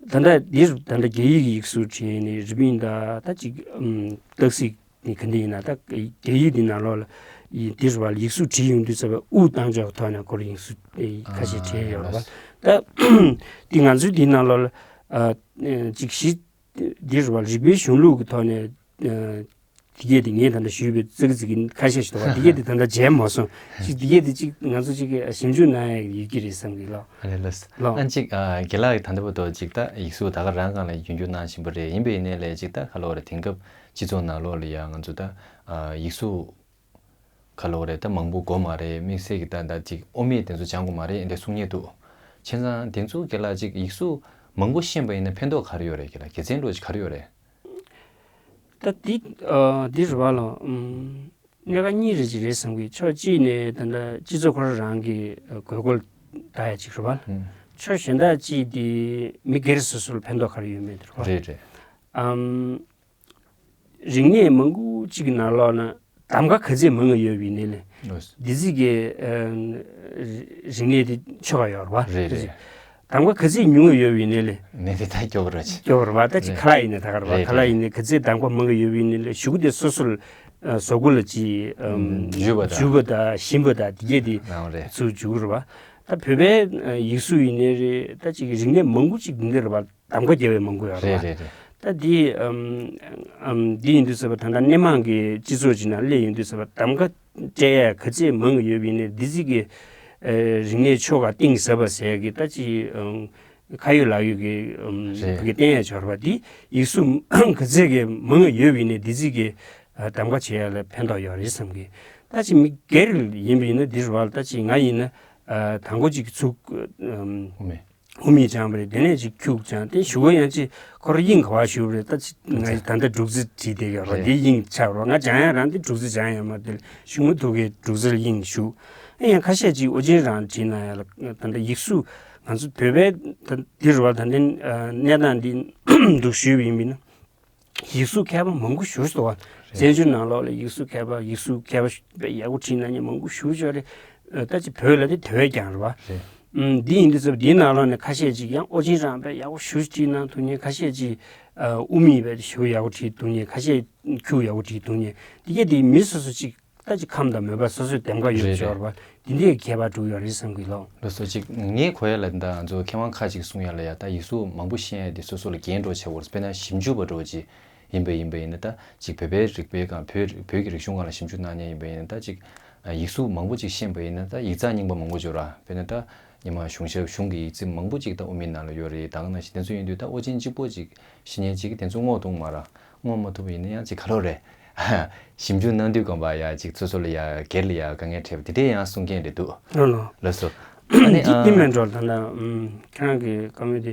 ད་ལྟ་འདི་རུ་ད་ལྟ་རྒྱ་ཡིག་གི་ཡིག་གཟུགས་བྲིས་ནས་རི་པིན་ད་ད་ཅིག་ཨམ་སྟག་གཟིག་ནི་ག་འདི་ཡིན་ན། ད་རྒྱ་ཡིག་འདི་ནང་ལོགས་ལ་ཡི་འདི་རུ་བ་ལ་ཡིག་གཟུགས་བྲིས་ཡོང་དུས་ཟེར་བ། དབུགས་བཏང་ཕྱོགས་ཐོག་ནས་ཁོ་རང་ཡིག་གཟུགས་ཨེ་ཁ་ཤས་བྲིས་ཡོད་རེད་པ། ད་འདི་ང་ཚོའི་འདི་ནང་ལོགས་ལ་ཨ་ཅིག་གཞི་འདི་རུ་བ་རིག་པའི་གཞུང་ལུགས་ཀྱི་ཐོག་ནས་ཨ་དེ་གས་དེ་ངས་ད་ལྟ་ཞུས་པའི་ཙིག་ཙིག་གི་ཁ་ཤས་ཤིག་འདུག་པ། དེ་གས་དེ་ད་ལྟ་མཇལ་མ་སོང་། ཅིག་དེ་གས་དེ་ཅིག་ང་ཚོ་ཅིག་ཞིབ་འཇུག་གནང་ཡ་ཡོད་ཀྱི་རེད་བསམ་གི་ལགས། ཨ་ལས་ལགས། ལགས། ཨ་ཅིག་ཨ་རྒན་ལགས་ཀྱིས་ད་ལྟ་བར་དུ་ཅིག་ད་ཡིག་གཟུགས་ད་ག་རང་སྒང་ལ་རྒྱུན་སྐྱོང་གནང་བཞིན་པ་རེད། ཡིན་པ་ཡིན་ནའི་ལས་ཅིག་ད་ག་ལབ་དགོས་རེད། དེང་སྐབས་སྤྱི་ཚོགས་ནང་ལོགས་ལ་ཡ་ང་ཚོ་ད་ཨ་ཡིག་གཟུགས་ག་ལབ་དགོས་རེད། ད་མང་པོ་དགོས་མ་རེད། དམིགས་བསལ་གྱི་ད་ད་ཅིག་དབུ་མེད་དེ་ཚོ་སྦྱང་དགོས་མ་རེད་འདི་གསུང་མཁན་འདུག། བྱས་ཙང་དེ་ཚོ་རྒན་ལགས་ཅིག་ཡིག་གཟུགས་མང་པོ་ཤེས་པ་ཡིན་ན་ཕན་ཐོགས་ག་རེ་ཡོད་རེད། རྒན་ལགས་དགེ་མཚན་འདྲ་ཅིག་ག་རེ་ཡོད་རེད། ད་འདི་ཨ་འདི་རེད་པ་ལགས། ཨམ་གནད་འགག་གཉིས་རེ་ཅིག་རེད་བསམ་གི། ཕྱོགས་གཅིག་ནས་ད་ལྟ་སྤྱི་ཚོགས་ཁོ་རང་རང་གི་དགོས་མཁོ་ལ་ལྟ་ཡ་ཅིག་རེད་པ། ཨུམ། ཕྱོགས་གཞན་དག་ཅིག་འདི་མི་སྒེར་སོ་སོ་ལ་ཕན་ཐོགས་ག་རེ་ཡོད་མེད་དེ་རེད་པ། རེད་རེད། ཨམ་རིག་གནས་མང་པོ་ཅིག་གི་ནང་ལོགས་ན་གདམ་ག་ག་ཚད་མང་ང་ཡོད་པ་ཡིན་ནའི་ལས། ལགས། འདི་ཚིག་གི་ཨ་རིག་གནས་དེ་ཆོ་ག་ཡོད་རེད་པ། རེད་རེད། གདམ་ག་ག་ཚད་ཉུང་ང་ཡོད་པ་ཡིན་ནའི་ལས། ནས་དེ་ད་སྐྱོ་བོ་རེད། སྐྱོ་བོ་རེད་པ། ད་ཅིག་རེད། ཁ་ལག་ཡིན་ནའི་ད་ག་རེད་པ། རེད་ཁ་ལག་རེད། ཡིན་ནའི་ག་ཚད་གདམ་ག་མང་ང་ཡོད་པ་ཡིན་ནའི་ལས། གཞུག་གུ་དེ་སོ་སོ་ལ་ཨ་བཟོ་བཀོད་ལ་ཅིག་ཨམ་འཇུས་པ་དང་། འཇུས་པ་དང་ཞིམ་པ་དང་དེ་གས་དེ་ནའང་རེད། ཚུར་འཇུག་རེད་པ། ད་བོད་པའི་ཨ་ཡིག་གཟུགས་ཡིན་ནའི་རེད། ད་ཅིག་རིག་གནས་མང་པོ་ཅིག་འདི་འདྲ་རེད་པ། གདམ་ག་རྒྱག་པའི་མང་པོ་ཡོད་རེད་པ། རེད་རེད་རེད། ད་འདི་ཨམ་ཨམ་འདི་ཡིན་དུས་ཟེར་བ། ད་ལྟ་སྣེ་མང་གི་སྤྱི་ཚོགས་ཅིག་ནང་སླེབས་ཡོང་དུས་ཟེར་བ། གདམ་ག་སྤྲད་ཡ་ག་ཚད་མང་ང་ཡོད་པ་ཡིན་ནའི་འདི་ཚིག་གི་ཨ་རིག་གནས་ཆོ་ག་གཏིང་ཟབ་པ་ཟེར་གི། ད་ཅིག་ཨམ་ཁ་ཡོད་ལག་ཡོད་ཀྱི་ཨམ་རེད། བོད་སྐད་བསྟན་ཡ་ཅིག་ཡོད་རེད་པ། འདི་ཡིག་གཟུགས་ག་ཚད་ཀྱི་མང་ང་ཡོད་པ་ཡིན་ནའི་འདི་ཚིག་གི་ཨ་གདམ་ག་བྱེད་ཡ་ལ་ཕན་ཐོགས་ཡོད་རེད་བསམ་གི། ད་ཅིག་མི་སྒེར་ཡིན་པ་ཡིན་ན་འདི་རེད་པ། ད་ཅིག་ང་ཡིན་ན་ཨ་དང་པོ་ཅིག་ཚུགས་ཨམ་དབུ་མེད། དབུ་མེད་སྦྱངས་པ་རེད། དེ་ནས་ཅིག་ཁྱུག་སྦྱངས་ཏེ་གཞུག་གུ་ཡང་ཅིག་ཁོ་རང་དབྱིངས་ག་པར་ཞུགས་པ་རེད། ད་ཅིག་ང་ད་ལྟ་འབྲུག་རྩིས་བྲིས་བསྡད་ཡོད་རེད་པ། རེད། འདི་དབྱིངས་ཆགས་པ་རེད་པ། ང་སྦྱང་ཡ་རང་འདི་འབྲུག་རྩིས་སྦྱང་ཡོད་མ་རེད། གཞུག་མ་ཐུག་གི་འབྲུག་རྩིས་ལ་དབྱིངས་ཞུགས། ཨེ་ཡང་ཁ་ཤས་ཅིག་ཨོ་རྒྱན་རང་བྲིས་གནང་ཡ་ལ། ད་ལྟ་ཡིག་གཟུགས་ང་ཚོ་བོད་པའི་ད་འདི་རེད་པ། ད་ལྟའི་ཨ་གནས་སྟངས་འདི་འདུག་ཞུས་པ་ཡིན་པ་ཡིན་ན། ཡིག་གཟུགས་མཁས་པ་མང་པོ་ཞེ་པོ་ཅིག་འདུག་པ། རེད། བཙན་བྱོལ་ནང་ལོགས་ལ་ཡིག་གཟུགས་མཁས་པ་ཡིག་གཟུགས་མཁས་པ་ཞེ་པོ་ཡག་པོ་བྲིས་གནང་མཁན་མང་པོ་ཞེ་པོ་ཅིག་ཡོད་རེད། ཨ་ད་ཅིག་བོད་ལ་དེ་དེ་བས་ཀྱང་རེད་པ། རེད། ཨུམ་འདི་ཡིན་དུས་ཙམ་འདིའི་ནང་ལོགས་ནས་ཁ་ཤས་ཅིག་ཡང་ཨོ་རྒྱན་རང་དཔེ་ཡག་པོ་ཞེ་པོ་ཅིག་བྲིས་གནང་ཐུབ་མཁན། ཁ་ཤས་ཅིག་ཨ་དབུ་མེད་དཔེ་ཞེ་པོ་ཡག་པོ་བྲིས་ཐུབ་མཁན། ཁ་ཤས་ཁྱུག་ཡག་པོ་བྲིས་ཐུབ་མཁན། དེ་གས་དེ་མི་སོ་སོ་ཅིག་ད་ཅིག་ཁམས་དང་མོས་པ་སོ་སོའི་འདེམས་ཀ་ཡོད་པ་ཅིག་ཡོད་རེད་པ། འདི་འདྲའི་ཁྱད་པར་འདུག་ཡོད་རེད་བསམ་གི་ལགས། ལགས་སོ། ཅིག་ངས་གོ་ཡ་ལ་ད་ང་ཚོ་མཁས་དབང་ཁག་ཅིག་གསུང་ཡ་ལ་ཡ། ད་ཡིག་གཟུགས་མང་པོ་ཤེས་ཡ་དེ་སོ་སོ་ལ་འགན་འདྲ་ཆགས་ཡོད་རེད། དཔེར་ན་ཞིབ་འཇུག་པ་འདྲ་ཅིག་ ཡིན་པ་ཡིན་པ་ཡིན་ན་ད་ཅིག་བོད་པའི་རིག་པའི་སྒང་བོད་བོད་ཀྱི་རིག་གཞུང་སྒང་ལ་ཞིབ་འཇུག་གནང་མཁན་ཡིན་པ་ཡིན་ན་ད་ཅིག་ཡིག་གཟུགས་མང་པོ་ཅིག་ཤེས་པ་ཡིན་ན་ད་ཡིག་ཚགས་རྙིང་པ་མང་པོ་འབྱོར་བ་དཔེར་ན་ད་ཉི་མ་གཞུང་ཞབས་གཞུང་གི་ཡིག་རྩིས་མང་པོ་ཅིག་ད་དབུ་མའི་ནང་ལ་ཡོད་རེད། ད་ག་ནང་བཞིན་དེ་ཚོ་ཡིན་དུས་ད་ཨོ་རྒྱན་གཅིག་པོ་ཅིག་ཤེས་མཁན་ཅིག་གིས་དེ་ཚོ་བསྔོག་ཐུབ་མ་རེད། བསྔོག་མ་ཐུབ་པ་ཡིན་ན་ཡང་ཅིག་ག་ལོ་རེད། ཞིབ་འཇུག་གནང་དུས་སྒང་པ་ཡ་ཅིག་སོ་སོ་ལ་ཡ་སྒེར་ལ་ཡ་དཀའ་ངལ་འཕྲད་པ་དེ་འདྲས་ཡང་གསུང་མཁན་རེད་འདུག་ལོ་ལོ། ལགས་སོ། ཨ་ནི་འདི་འདི་ཨ། མེད་འགྲོ་ད་ལྟ་ཨམ་ཁྱེད་རང་གི་བཀའ་མོལ་དེ་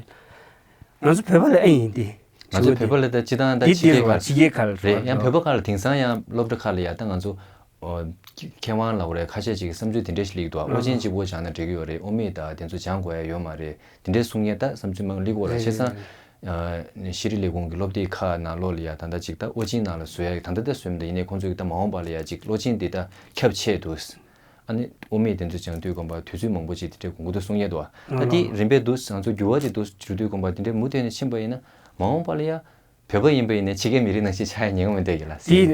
ང་ཚོ་བོད་པ་ལ་ཨེ་ཡིན་ཏེ། ང་ཚོ་བོད་པ་ལ་ད་སྤྱི་བཏང་ད་འདི་ཕྱི་རྒྱལ་འདིར་ཁག་ཕྱི་རྒྱལ་ཁག་ལ་རེད། ཡང་བོད་པ་ཁག་ལ་དེང་སང་ཡང་སློབ་གྲྭ་ཁག་ལ་ཡ་ད་ང་ཚོ་ཨོ་མཁས་དབང་ལབ་དགོས་རེད། ཁ་ཤས་ཅིག་གིས་བསམ་ཚུལ་དེ་འདྲས་ཞིག་སླེབས་འདུག་ཨོ་རྒྱན་གཅིག་པོ་སྦྱངས་ན་འགྲིག་གི་ཡོད་རེད། དབུ་མེད་ད་དེ་ཚོ་སྦྱང་དགོས་ཡ་ཡོད་མ་རེད། དེ་འདྲས་གསུང་མཁན་ད་བསམ་ཚུལ་མང་སླེབས་ཀྱི་ཡོད་རེད། བྱས་ཙང་ཤེས་རིག་ལས་ཁུངས་ཀྱི་སློབ་དེབ་ཁག་ནང་ལོགས་ལ་ཡ་ད་ལྟ་ཅིག་ད་ཨོ་རྒྱན་ནང་ལ་བཟོ་ཡ་ད་ལྟ་ད་བཟོས་མི་འདུག་ཡིན་ནའི་ཁོང་ཚོས་ད་མ་འོངས་པ་ལ་ཡ་ཅིག་ཨོ་རྒྱན་དེ་ད་ཁྱབ་ཆེ་འདུག་ཨ་ནི་དབུ་མེད་དེ་ཚོ་སྦྱང་དུས་སྒང་པ་དུས་ཚོད་མང་པོ་ཅིག་དེ་འདྲའི་འགོར་གྱི་འདུག་གསུང་མཁན་འདུག་ད་དེ་རིམ་པས་འདུག་ང་ཚོ་འགྱུར་བ་དེ་འདུག་འགྲོ་དུས་སྒང་པ་དེ་འདྲའི་མུ་མཐུད་ནས་ཕྱིན་པ་ཡིན་ན་མ་འོངས་པ་ལ་ཡ་བོད་པ་ཡིན་པ་ཡིན་ནའི་ཕྱི་རྒྱལ་མི་རིགས་ནང་བཞིན་ཆགས་ཡ་ཉེན་ཁ་མི་འདུག་གི་ལ་དེ་ཟེར།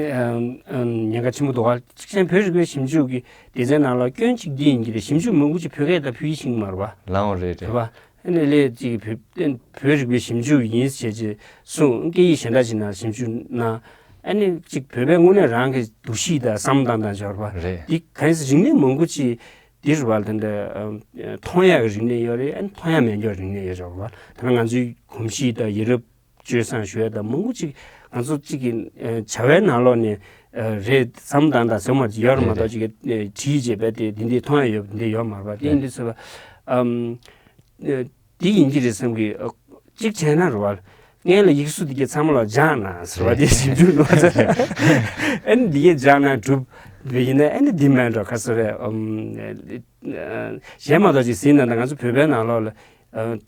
ཉེན་ཁ་ཆེན་པོ་འདུག་ག་གཅིག་བྱས་ན་བོད་རིག་པའི་ཞིབ་འཇུག་གི་སྡེ་ཚན་ནང་ལ་སྐྱོན་གཅིག་འདི་ཡིན་གྱི་རེད། ཞིབ་འཇུག་མང་པོ་ཅིག་བོད་སྐད་དང་བོད་ཡིག་ཤེས་ཀྱི་མ་རེད་པ། ལའང་རེད་རེད། རེད་པ། ཨ་ནི་ལས་ཅིག་བོད་བོད་རིག་པའི་ཞིབ་འཇུག་ཡིན་ཟེར་བྱས་གསུངས། སྐད་ཡིག་གཞན་དག་ཅིག་ནང་ཞིབ་འཇུག་གནང་། ཨ་ནི་ཅིག་བོད་པའི་དངོས་གནས་རང་གི་འདུ་ཤེས་དང་བསམ་བློ་བཏང་སྟངས་སྦྱོར་བ་རེད། འདི་གང་ཡིན་ཟེར་རིག་གནས་མང་པོ་ཅིག་འདི་རེད་པ། ད་ལྟ་མཐོང་ཡག་གི་རིག་གནས་ཡོད་རེད། ཨ་ནི་མཐོང་ཡག་མེད་མཁན་རིག་གནས་ཡོད་རེད་པ། ད་ལྟ་ང་ཚོའི་གོམས་གཤིས་དང་ཡ་རབས་སྤྱོད་བཟང་ཞུ་ཡ་དང་མང་པོ་ཅིག་ང་ཚོ་ཅིག་གི་བྱ་བའི་ནང་ལོགས་ནས་རེད་བསམ་བློ་བཏང་སྟངས་ཟེར་མ་ཅིག་ཡོད་རེད་མ་གཏོགས་ཅིག་གི་བྲིས་བྱས་པ་དེ་འདི་འདི་མཐོང་ཡག་ཡོད་པ་འདི་ཡོད་མ་རེད་པ། དེ་ཡིན་དུས་ཟེར་བ། འདི་ཡིན་གྱི་རེད་བསམ་གི། གཅིག་བྱས་ན་རེད་པ། སྔོན་ལ་ཡིག་གཟུགས་འདི་གའི་ཚང་མ་ལ་སྦྱངས་ན་ཟེར་བ་དེ་ཞིབ་འཇུག་གནང་ཚར། ཨ་ནི་འདི་གའི་སྦྱངས་ན་གྲུབ་པ་ཡིན་ན་ཨ་ནི་འདི་མེད་འགྲོ་ག་ཟེར་བས། གཞན་མ་གཏོགས་ཅིག་ཟིན་ན་ད་ང་ཚོ་བོད་པའི་ནང་ལོགས་ལ་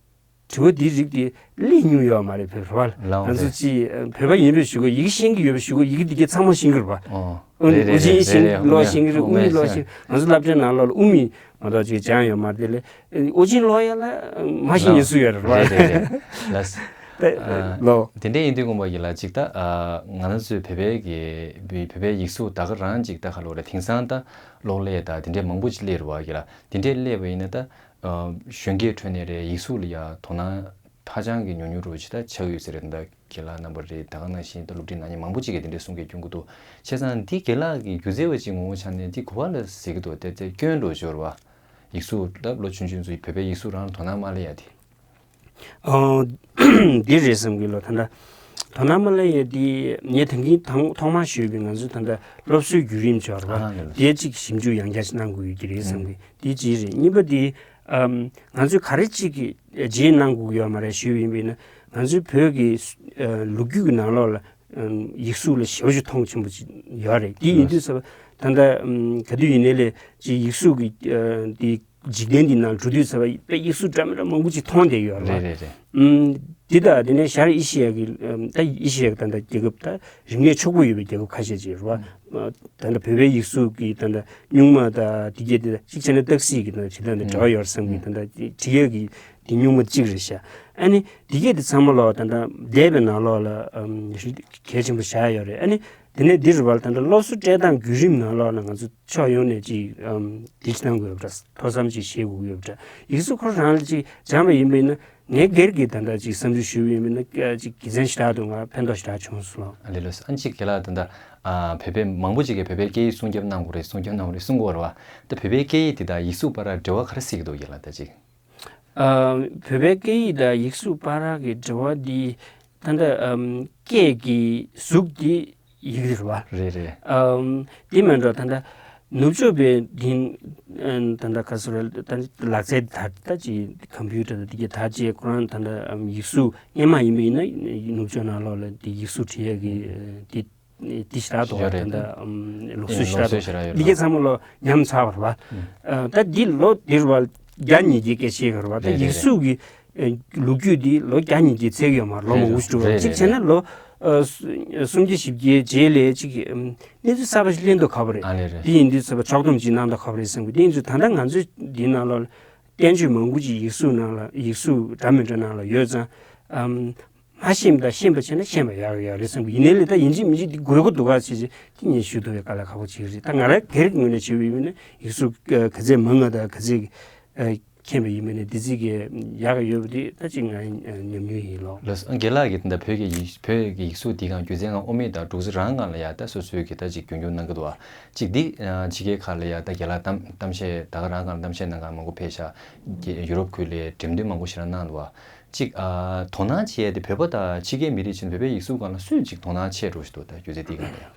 དྲི་བ་འདིའི་རིགས་དེ་སླེབས་མྱོང་ཡོད་མ་རེད་བོད་པ་ལ། ང་ཚོ་ཅིག་བོད་པ་ཡིན་པའི་གཞུག་གུ་ཡི་གེ་ཤེས་ཀྱི་ཡོད་པའི་གཞུག་གུ་ཡི་གེ་འདི་གའི་ཚང་མ་ཤེས་ཀྱི་རེད་པ། ཨོ། ཨོ་རེད་རེད་ཨོ་རྒྱན་རེད་ཤེས་རེད། ཀློག་ཤེས་ཀྱི་རེད། དབུ་མའི་ཀློག་ཤེས། ང་ཚོ་སློབ་གྲྭའི་ནང་ལོགས་ལ་དབུ་མའི་མ་གཏོགས་ཅིག་སྦྱངས་ཡོད་མ་རེད། དེ་ལས་ཨོ་རྒྱན་ཀློག་ཡ་ལ་མ་ཤེས་མཁན་སུ་ཡོད་རེད་པ། རེད་རེད་རེད། ལགས། ལོ། དེ་འདྲ་ཡིན་དུས་སྒང་པ་ཡིན་ལ་ཅིག་ད་ང་རང་ཚོའི་བོད་པའི་གི་བོད་པའི་ཡིག་གཟུགས་ད་ག་རང་ཅིག་ད་ག་ལོ་རེད། དེང་སང་ད་གློག་ཀླད་ད་དེ་འདྲའི་མང་པོ་ཅིག་སླེབས་རེད་པ་ཡིན་ལ། དེ་འདྲའི་སླེབས་པ་ཡིན་ན་ད་གཞོན་སྐྱེས་ཁྲོད་ནས་རེད་ཡིག་གཟུགས་ལ་ཡ་དོ་སྣང་ཧ་ཅང་གི་ཉུང་ཉུང་རུ་ཅིག་ད་ཆགས་ཡོད་ས་རེད། ད་རྒན་ལགས་རྣམ་པ་རེད། ད་ག་ནང་བཞིན་ད་སློབ་ཁྲིད་གནང་མཁན་མང་པོ་ཅིག་གིས་དེ་འདྲའི་གསུང་སྐད་སྐྱོན་གྱི་འདུག་བྱས་ཙང་འདི་རྒན་ལགས་ཀྱི་སྒྱུ་རྩལ་བ་ཅིག་ངོ་བོ་ཆ་ནས་འདི་ག་པར་ལ་ཟེར་གྱི་འདུག་དེ་དེ་སྐྱོན་འགྲོ་སྦྱོར་བ་ཡིག་གཟུགས་ད་ལོ་ཆུང་ཆུང་ཚོ་བོད་པའི་ཡིག་གཟུགས་རང་ལ་དོ་སྣང་མ་སླེབས་ཡ་དེ། ཨོ། འདི་རེད་བསམ་གི་ལོ། ད་ལྟ་དོ་སྣང་མ་སླེབས་ཡ་དེ་ངས་ད་གིན་ཐང་ཐོག་མར་ཞུས་པའི་ང་ཚོའི་ད་ལྟ་སློབ་གསོའི་བརྒྱུད་རིམ་སྦྱོར་བ་ཨ་ལགས། དེ་གཅིག་ཞིབ་འཇུག་ཡང་བསྐྱར་ཅིག་གནང་དགོས་ཀྱི་རེད་བསམ་གི། དེ་གཅིག་རེད། གཉིས་པ་དེ་ཨམ་ང་ཚོས་ག་རེ་གཅིག་གི་རྗེས་གནང་དགོས་ཀྱི་ཡོད་མ་རེད་ཞུས་པ་ཡིན་པ་ཡིན་ན། ང་ཚོའི་བོད་ཀྱི་ཨ་ལོ་རྒྱུས་ཀྱི་ནང་ལོགས་ལ་ཨམ་ཡིག་གཟུགས་ལ་ཞེ་པོ་ཅིག་མཐོང་ཆེན་པོ་ཅིག་ཡོད་རེད། དེ་ཡིན་དུས་ཟེར་བ་ད་ལྟ་ཨམ་ག་དུས་ཡིན་ནའི་ལས་ཅིག་ཡིག་གཟུགས་ཀྱི་ཨ་དེ་འཇིག་རྟེན་འདི་ནང་འགྲོ་དུས་ཟེར་བ་དཔེ་ཡིག་གཟུགས་འདྲ་མི་འདྲ་མང་པོ་ཅིག་མཐོང་བསྡད་ཡོད་རེད་པ། རེད་རེད་རེད། ཨམ་འདི་དང་དེ་ནས་ཤར་ཨེ་ཤི་ཡ་གི་ཨམ་ད་ཨེ་ཤི་ཡ་གི་ད་ལྟ་རྒྱལ་ཁབ་ད་རིག་གནས་ཕྱུག་པོ་ཡོད་པའི་རྒྱལ་ཁབ་ཁ་ཤས་ཅིག་རེད་པ། ད་ལྟ་བོད་པའི་ཡིག་གཟུགས་ཀྱི་ད་ལྟ་སྨྱུག་མ་དང་དེ་གྱད་དེ་གཅིག་བྱས་ན་སྟག་གཟིག་གི་ད་ལྟ་དེ་དང་དེ་འབྲེལ་བ་ཡོད་རེད་བསམ་གི། ད་ལྟ་བྲིས་ཡས་ཀྱི་དེ་སྨྱུག་མ་གཅིག་རེད་ཤག་ཨ་ནི་དེ་གྱད་དེ་ཚང་མ་ལོག་ད་ལྟ་འདས་པའི་ནང་ལོགས་ལ་ཨམ་གལ་ཆེན་པོ་བཞག་ཡོད་རེད། ཨ་ནི་དེ་ནས་འདི་རུ་བར་ད་ལྟ་སློབ་གསོ་སྤྲད་སྟངས་བརྒྱུད་རིམ་ནང་ལོགས་ལ་ང་ཚོ་ཕྱོགས་ཡོངས་ནས་ཅིག་ཨམ་འདི་ཅིག་གནང་དགོས་ཡོད་པ་འདྲ། ཐོས་བསམ་ཅིག་བྱེད་དགོས་ཀྱི་ཡོད་པ་འདྲ། ཡིག་གཟུགས་ཁོ་རང་ལ་ཅིག་སྦྱངས་པ་ཡིན་པ་ཡིན་ན་ངའི་སྒེར་གྱི་ད་ལྟ་ཅིག་བསམ་ཚུལ་ཞུས་པ་ཡིན་པ་ཡིན་ན་ཅིག་དགེ་མཚན་ཞེ་དྲག་འདུག་ང་ཕན་ཐོགས་ཞེ་དྲག་བྱུང་སོང་ལགས། ཨ་ལེ་ལོས། ཨ་ཅིག་རྒན་ལགས་ད་ལྟ་ཨ་བོད་པའི་མང་པོ་ཅིག་གིས་བོད་པའི་སྐད་ཡིག་སྲུང་སྐྱོབ་གནང་དགོས་རེད་སྲུང་སྐྱོབ་གནང་དགོས་རེད་གསུང་གི་ཡོད་རེད་པ། ད་བོད་པའི་སྐད་ཡིག་དེ་དང་ཡིག་གཟུགས་བར་འབྲེལ་བ་ག་རེ་བྱེད་ཀྱི་འདུག་རྒན་ལགས་ད་ཅིག་ཨ་བོད་པའི་སྐད་ཡིག་དང་ཡིག་གཟུགས་བར་གྱི་འབྲེལ་བ་འདི་ད་ལྟ་ཨམ་སྐད་ཀྱི་གཟུགས་འདི་ཡི་གེ་རེད་པ། རེད་རེད། ཨམ་འདི་མིན་འགྲོ་ད་ལྟ་ནུབ་ཕྱོགས་པའི་འདི་ཨམ་ད་ལྟ་ག་ཟེར་རེད། ད་ལག་རྩལ་དར་ད་ཅིག་ཀམ་པུ་ཊར་དང་འདི་གྱད་དར་རྗེས་ཁོ་རང་ད་ལྟ་ཨམ་ཡིག་གཟུགས་སྔོན་མ་ཡིན་པ་ཡིན་ན་ནུབ་ཕྱོགས་ནང་ལོགས་ལ་འདི་ཡིག་གཟུགས་བྲིས་ཡས་ཀྱི་འདི་འདི་ཞེ་དྲག་འདུག་ཡོད་རེད། ད་ལྟ་ཨམ་ལུགས་སྲོལ་ཞེ་དྲག་འདུག་ལུགས་སྲོལ་ཞེ་དྲག་ཡོད་རེད། འདི་གྱད་ཚང་མ་ལོ་ཉམས་ཚར་བ་རེད་པ། ཨ་ད་འདི་ལོ་འདིར་བ་བརྒྱ་ཉིས་བརྒྱའི་སྐད་ཆ་ཞིག་རེད་པ། ད་རེད་རེད་ཡིག་གཟུགས་ཀྱི་ཨ་ལོ་རྒྱུས་འདི་ལོ་བརྒྱ་ཉིས་བརྒྱའི་ཚད་ཡོད་མ་རེད། ལོ་མང་པོ་ཞིག་འགྲོ་བ་རེད། གཅིག་བྱས་ན་ལོ་ཨ་སུམ་བརྒྱ་བཞི་བརྒྱའི་རྗེས་ལ་གཅིག་ཨམ་གནས་ཚུལ་གསར་པ་ཞིག་གླེང་མདོག་ཁ་པོ་རེད། ཨ་ལེ་རེད། འདི་ཡིན་དུས་ཚོད་པ་ཕྱོགས་བསྡོམས་ཅིག་གནང་མདོག་ཁ་པོ་རེད་བསམ་གི། འདི་ཡིན་དུས་ད་ལྟ་ང་ཚོའི་འདི་ནང་ལོགས་བསྟན་བཅོས་མང་པོ་ཅིག་ཡིག་གཟུགས་ནང་ལ་ཡིག་གཟུགས་འདྲ་མི་འདྲ་ནང་ལ་ཡོད་ཙང་ཨམ་མ་ཤེས་པ་དང་ཤེས་པ་བྱས་ན་ཤེས་པ་ཡག་ཡག་རེད་བསམ་གི། ཡིན་ནའི་ལས་ད་ཡིན་གཅིག་མིན་གཅིག་འདི་དགོས་མཁོ་འདུག་ག་ཟེར་ཅིག་འདི་ངས་ཞུ་ཐུབ་པའི་དཀའ་ལས་ཁག་པོ་ཅིག་རེད། ད་ང་རང་སྒེར་གྱི་ངོས་ནས་བྱས་པ་ཡིན་ན་ཡིག་གཟུགས་ག་ཚད་མང་ང་དང་ག་ཚད་ཨ་ མཁྱེན་པ་ཡིན་པ་ནས་འདི་ཚིག་གི་ཡག་ཡོད་པ་འདི་ད་ཅིག་ང་ཉམས་མྱོང་ཡིན་ལོ། ལགས་སོ། རྒན་ལགས་ཀྱིས་ད་བོད་ཀྱི་ཡིག་བོད་ཀྱི་ཡིག་གཟུགས་འདི་གང་སྒྱུ་རྩལ་ངང་དབུ་མེད་དང་འབྲུག་རྩེད་རང་སྒང་ལ་ཡ་ད་སོ་སོའི་གི་ད་ཅིག་རྒྱུན་འཁྱོངས་གནང་གི་འདུག་བ། ཅིག་འདི་ཕྱི་རྒྱལ་ཁག་ལ་ཡ་ད་རྒན་ལགས་གཏམ་གཏམ་བཤད་ད་ག་རང་སྒང་ལ་གཏམ་བཤད་གནང་གར་མང་པོ་ཕེབས་ཤག་ཡུ་རོབ་ཁུལ་ལ་འགྲེམས་སྟོན་མང་པོ་ཞིག་རང་གནང་འདུག་བ། ཅིག་དོ་སྣང་བྱེད་ཡ་དེ་བོད་པ་དང་ཕྱི་རྒྱལ་མི་རིགས་ཕྱིན་བོད་པའི་ཡིག་གཟུགས་སྒང་ལ་སུས་ཅིག་དོ་སྣང་ཆེ་འགྲོ་ཞིག་འདུག་ད་སྒྱུ་རྩལ་འདི་སྒང་ལ་ཡ།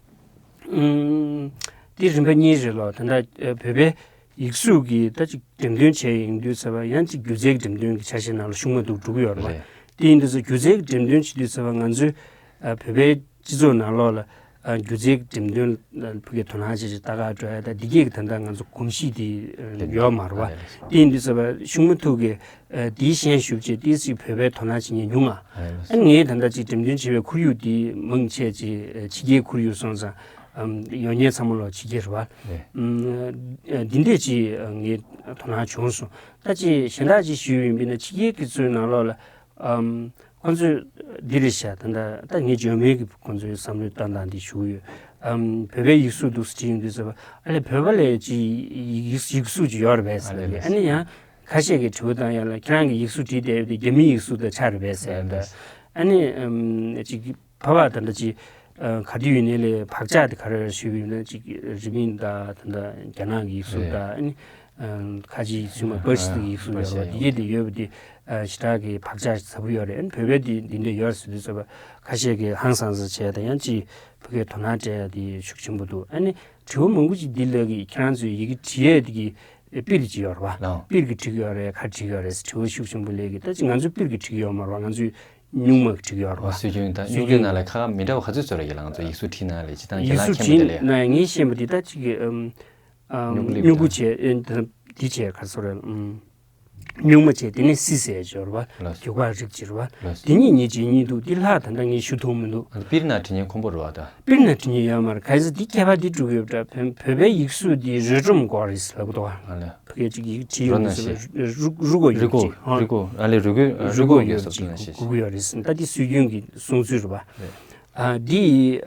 ཨུམ། འདི་རིམ་པ་གཉིས་རེད་ལོ། ད་ལྟ་བོད་པའི་ཡིག་གཟུགས་ཀྱི་ད་ཅིག་འགྲེམས་སྟོན་བྱས་ཡོང་དུས་ཙམ་པ་ཡང་ཅིག་སྒྱུ་རྩལ་གྱི་འགྲེམས་སྟོན་གྱི་ཆ་ཤས་ནང་ལ་ཤུགས་མ་གཏོགས་འགྲོ་གི་ཡོད་རེད་བ། རེད། དེ་ཡིན་དུས་ཙམ་སྒྱུ་རྩལ་གྱི་འགྲེམས་སྟོན་བྱེད་དུས་ཙམ་པ་ང་ཚོའི་བོད་པའི་སྤྱི་ཚོགས་ནང་ལོགས་ལ་སྒྱུ་རྩལ་གྱི་འགྲེམས་སྟོན་ལ་ཕ་གིར་དོ་སྣང་བྱེད་ཅིག་ལྟ་ག་འགྲོ་ཡ་ད་འདི་གས་ཀྱི་ད་ལྟ་ང་ཚོ་གོམས་གཤིས་དེ་ཡོད་མ་རེད་བ། དེ་ཡིན་དུས་ཙམ་པ་ཤུགས་མ་ཐུག་གི་དེའི་ཤན་ཞུགས་བྱས་ཏིས་ཅིག་བོད་པའི་དོ་སྣང་བྱེད་མཁན་ཉུང་ང་། ཨ་ངས་ད་ལྟ་ཅིག་འགྲེམས་སྟོན་བྱེད་པའི་ཁོར་ཡུག་དེ་མང་ཆེ་ཅིག་ཕྱི་རྒྱལ་ཁོར་ཡུག་སོང་ཙང་ཡོད་མཁན་ཚང་མ་ལོག་ཕྱི་རྒྱལ་རེད་བ། འདི་འདྲས་ཅིག་ངས་དོ་སྣང་བྱུང་སོང་། ད་ཅིག་གཞན་དག་ཅིག་ཞུས་ཡིན་པས་ན་ཕྱི་རྒྱལ་གྱི་ཚོའི་ནང་ལོགས་ལ་ཁོང་ཚོས་འདི་རེད་ཤག་ད་ལྟ་ད་ངས་འཇར་མན་གྱི་ཁོང་ཚོའི་བསམ་བློའི་གཏོང་སྟངས་འདི་ཞུ་གི་ཡོད། བོད་པའི་ཡིག་གཟུགས་འདུག་སེ་བྲིས་ཡོང་དུས་ཙམ་པ་ཨ་ལས་བོད་པ་ལས་ཅིག་ཡིག་ཡིག་གཟུགས་ཅིག་ཡོད་རེད་པས་ཟེར་ལ་ཨ་ནི་ཡང་། ཁ་ཤས་ཀྱིས་དྲི་བ་བཏང་ཡ་ལ་ཁྱེད་རང་གི་ཡིག་གཟུགས་བྲིས་བསྡད་ཡོད་དེ་རྒྱ་མིའི་ཡིག་གཟུགས་དང་ཆ་རེད་པས་ཟེར་ཡ་ད། ཨ་ནི་ཅིག་བབ་པ་ད་ལྟ་ཅིག་ག་དུས་ཡིན་ནའི་ལས་བག་ཆགས་དེ་ག་རེ་ཞུས་པ་ཡིན་ན་ཅིག་རི་པིན་དང་ད་ལྟ་རྒྱ་ནག་གི་ཡིག་གཟུགས་དང་ཨ་ནི་ཁ་ཆེའི་ཚུལ་མ་པར་སི་ཏི་གི་ཡིག་གཟུགས་ཡོད་རེད་བ། འདི་གས་དེ་ཡོད་པ་དེ་ཞེ་དྲག་གི་བག་ཆགས་ཟབ་པོ་ཡོད་རེད། ཨ་ནི་བོད་པའི་དེ་འདི་འདྲ་ཡོད་ཟེར་དུས་ཙམ་པ་ཁ་ཤས་ཀྱིས་ཧང་སངས་ས་བྱས་དང་ཡང་ཅིག་བོད་སྐད་དོ་སྣང་སྤྲད་ཡ་དེ་ཤུགས་ཆེན་པོ་འདུག་ཨ་ནི་དྲི་བ་མང་པོ་ཅིག་འདི་ལབ་གི་ཁྱེད་རང་ཚོའི་ཡི་གེ་བྲིས་ཡས་དེ་གི་པིར་ཅིག་ཡོད་རེད་བ། ལགས། པིར་གྱིས་བྲིས་ཀྱི་ཡོད་རེད་ག་བྲིས་ཀྱི་ཡོད་རེད་ཟེར་དྲི་བ་ཤུགས་ཆེན་པོ་སླེབས་གི་ད་ཅི་ང་ཚོས་པིར་གྱིས་བྲིས་ཀྱི་ཡོད་མ་རེད་བ། ང་ཚོས་སྨྱུག་མ་གིས་བྲིས་ཀྱི་ཡོད་རེད་བ། སྲོལ་རྒྱུན་དང་སྲོལ་སྨྱུག་རྒྱུན་ཀྱི་ནང་ལ་ཁ་ཁ་མི་འདྲ་བ་ག་ཚོད་ཚོད་རེད་ཡ་ལ་ང་ཚོ་ཡིག་གཟུགས་བྲིས་ན་ལས་ཅི་དང་ཡིག་གཟུགས་བྲིས་ན་ཡ་ངས་ཤེས་པ་འདི་ད་ཅིག་གི་ཨམ། ཨམ། སྨྱུག་ལེབ་སྨྱུ་གུ་དང་བྱས་ཨེ་ད་འདི་བྱས་ག་ཚོད་རེད་ཨམ། སྨྱུག་མ་བྱས་དེ་ནས་སི་ཟེར་ཡ་ཅིག་ཡོད་རེད་བ། ལགས། རྒྱུ་སྐར་རིགས་ཅིག་རེད་བ། ལགས། དེ་གཉིས་ངས་བརྗེ་སྙིང་འདུག་འདི་ལྷག་ད་ལྟ་ངས་ཞུ་ཐུབ་མི་འདུག་པིར་ནང་བྲིས་མཁན་ཁོམ་པོ་རེད་བ་ད། པིར་ནང་བྲིས་མཁན་ཡོད་མ་རེད། གལ་སྲིད་འདི་ཁྱད་པར་འདི་དཀྲུག་ཡོད་པ་འདྲ། བོད་བོད་པའི་ཡིག་གཟུགས་འདི་རོལ་སྒྲོམ་སྐོར་རེད་ཟེར་ལབ་གི་འདུག་ཨ་ལས། ཕ་གིར་ཅིག་ཡིག་བྲིས་ཡོང་དུས་རོལ་ན་ཟེར་རུ་རུ་གོ་རུ་ཡོད་གོ་ཅིག་ཧོ། རུ་གོ་ཨ་ལས་རུ་གོ་རུ་གོ་ཡོད་ཅིག་གོ་གོ་གོ་ཡོད་རེད་ཟེར། ད་འདི་སྲོལ་རྒྱུན་གྱི་སྲུང་ཚུལ་རེད་པ། རེད། ཨ་འདི་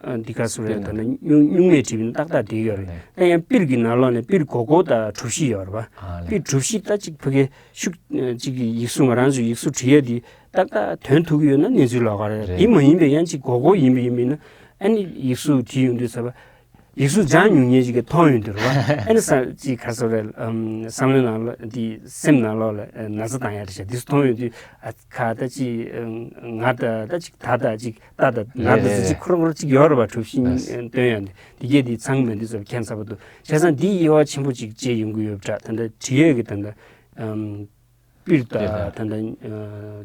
ཨ་འདི་ག་སུ་རེད། ད་ནི་སྨྱུག་སྨྱུག་མས་བྲིས་པའི་ཏག་ཏག་འདི་ཡོད་རེད། ད་ཡང་པིར་གྱི་ནང་ལོགས་ནས་པིར་གོ་གོ་དང་གྲུ་བཞི་ཡོད་རེད་པ། ཨ་ལས། པིར་གྲུ་བཞི་ད་ཅིག་ཕ་གི་ཤུགས་ཅིག་གི་ཡིག་གཟུགས་ང་རང་ཚོའི་ཡིག་གཟུགས་བྲིས་ཡས་འདི་ཏག་ཏག་དོན་ཐུག་གི་ཡོད་ན་གནས་ཚུལ་ལོགས་ཀ་རེད། རེད། འདི་མ་ཡིན་པའི་ཡང་ཅིག་གོ་གོ་ཡིན་པ་ཡིན་པ་ཡིན་ན་ཨ་ནི་ཡིག་གཟུགས་བྲིས་ཡོང་དུས་ཚ་བ། ཡིག་གཟུགས་སྦྱང་མྱོང་མཁན་ཅིག་གིས་མཐོང་ཡོང་དུས་རེད་བ། ཨ་ནི་ས་ཅིག་ག་སོ་རེད། ཨམ་བསམ་བློའི་ནང་ལ་འདི་སེམས་ནང་ལོགས་ལ་ཨ་ན་ཚ་བཏང་ཡ་རེད་ཤག་འདི་ཚོ་མཐོང་ཡོང་དུས་ཨ་ཁ་ད་ཅིག་ཨ་ང་ད་ད་ཅིག་ད་ད་ཅིག་ད་ད་ང་ད་ད་ཅིག་ཁོར་ཁོར་ཅིག་ཡོད་རེད་བ། གྲུ་བཞི་སྟོན་ཡ་འདི་འདི་གས་འདི་ཚང་མེད་འདི་ཚོ་ཁྱད་མཚར་པོ་འདུག་བྱས་ཙང་འདི་དབྱེ་བ་ཆེན་པོ་ཅིག་བྱས་ཡོང་གི་ཡོད་པ་འདྲ། ད་ལྟ་བྲིས་ཡས་ཀྱི་ད་ལྟ་ཨམ། པིར་ད་པིར་ད། ད་ད་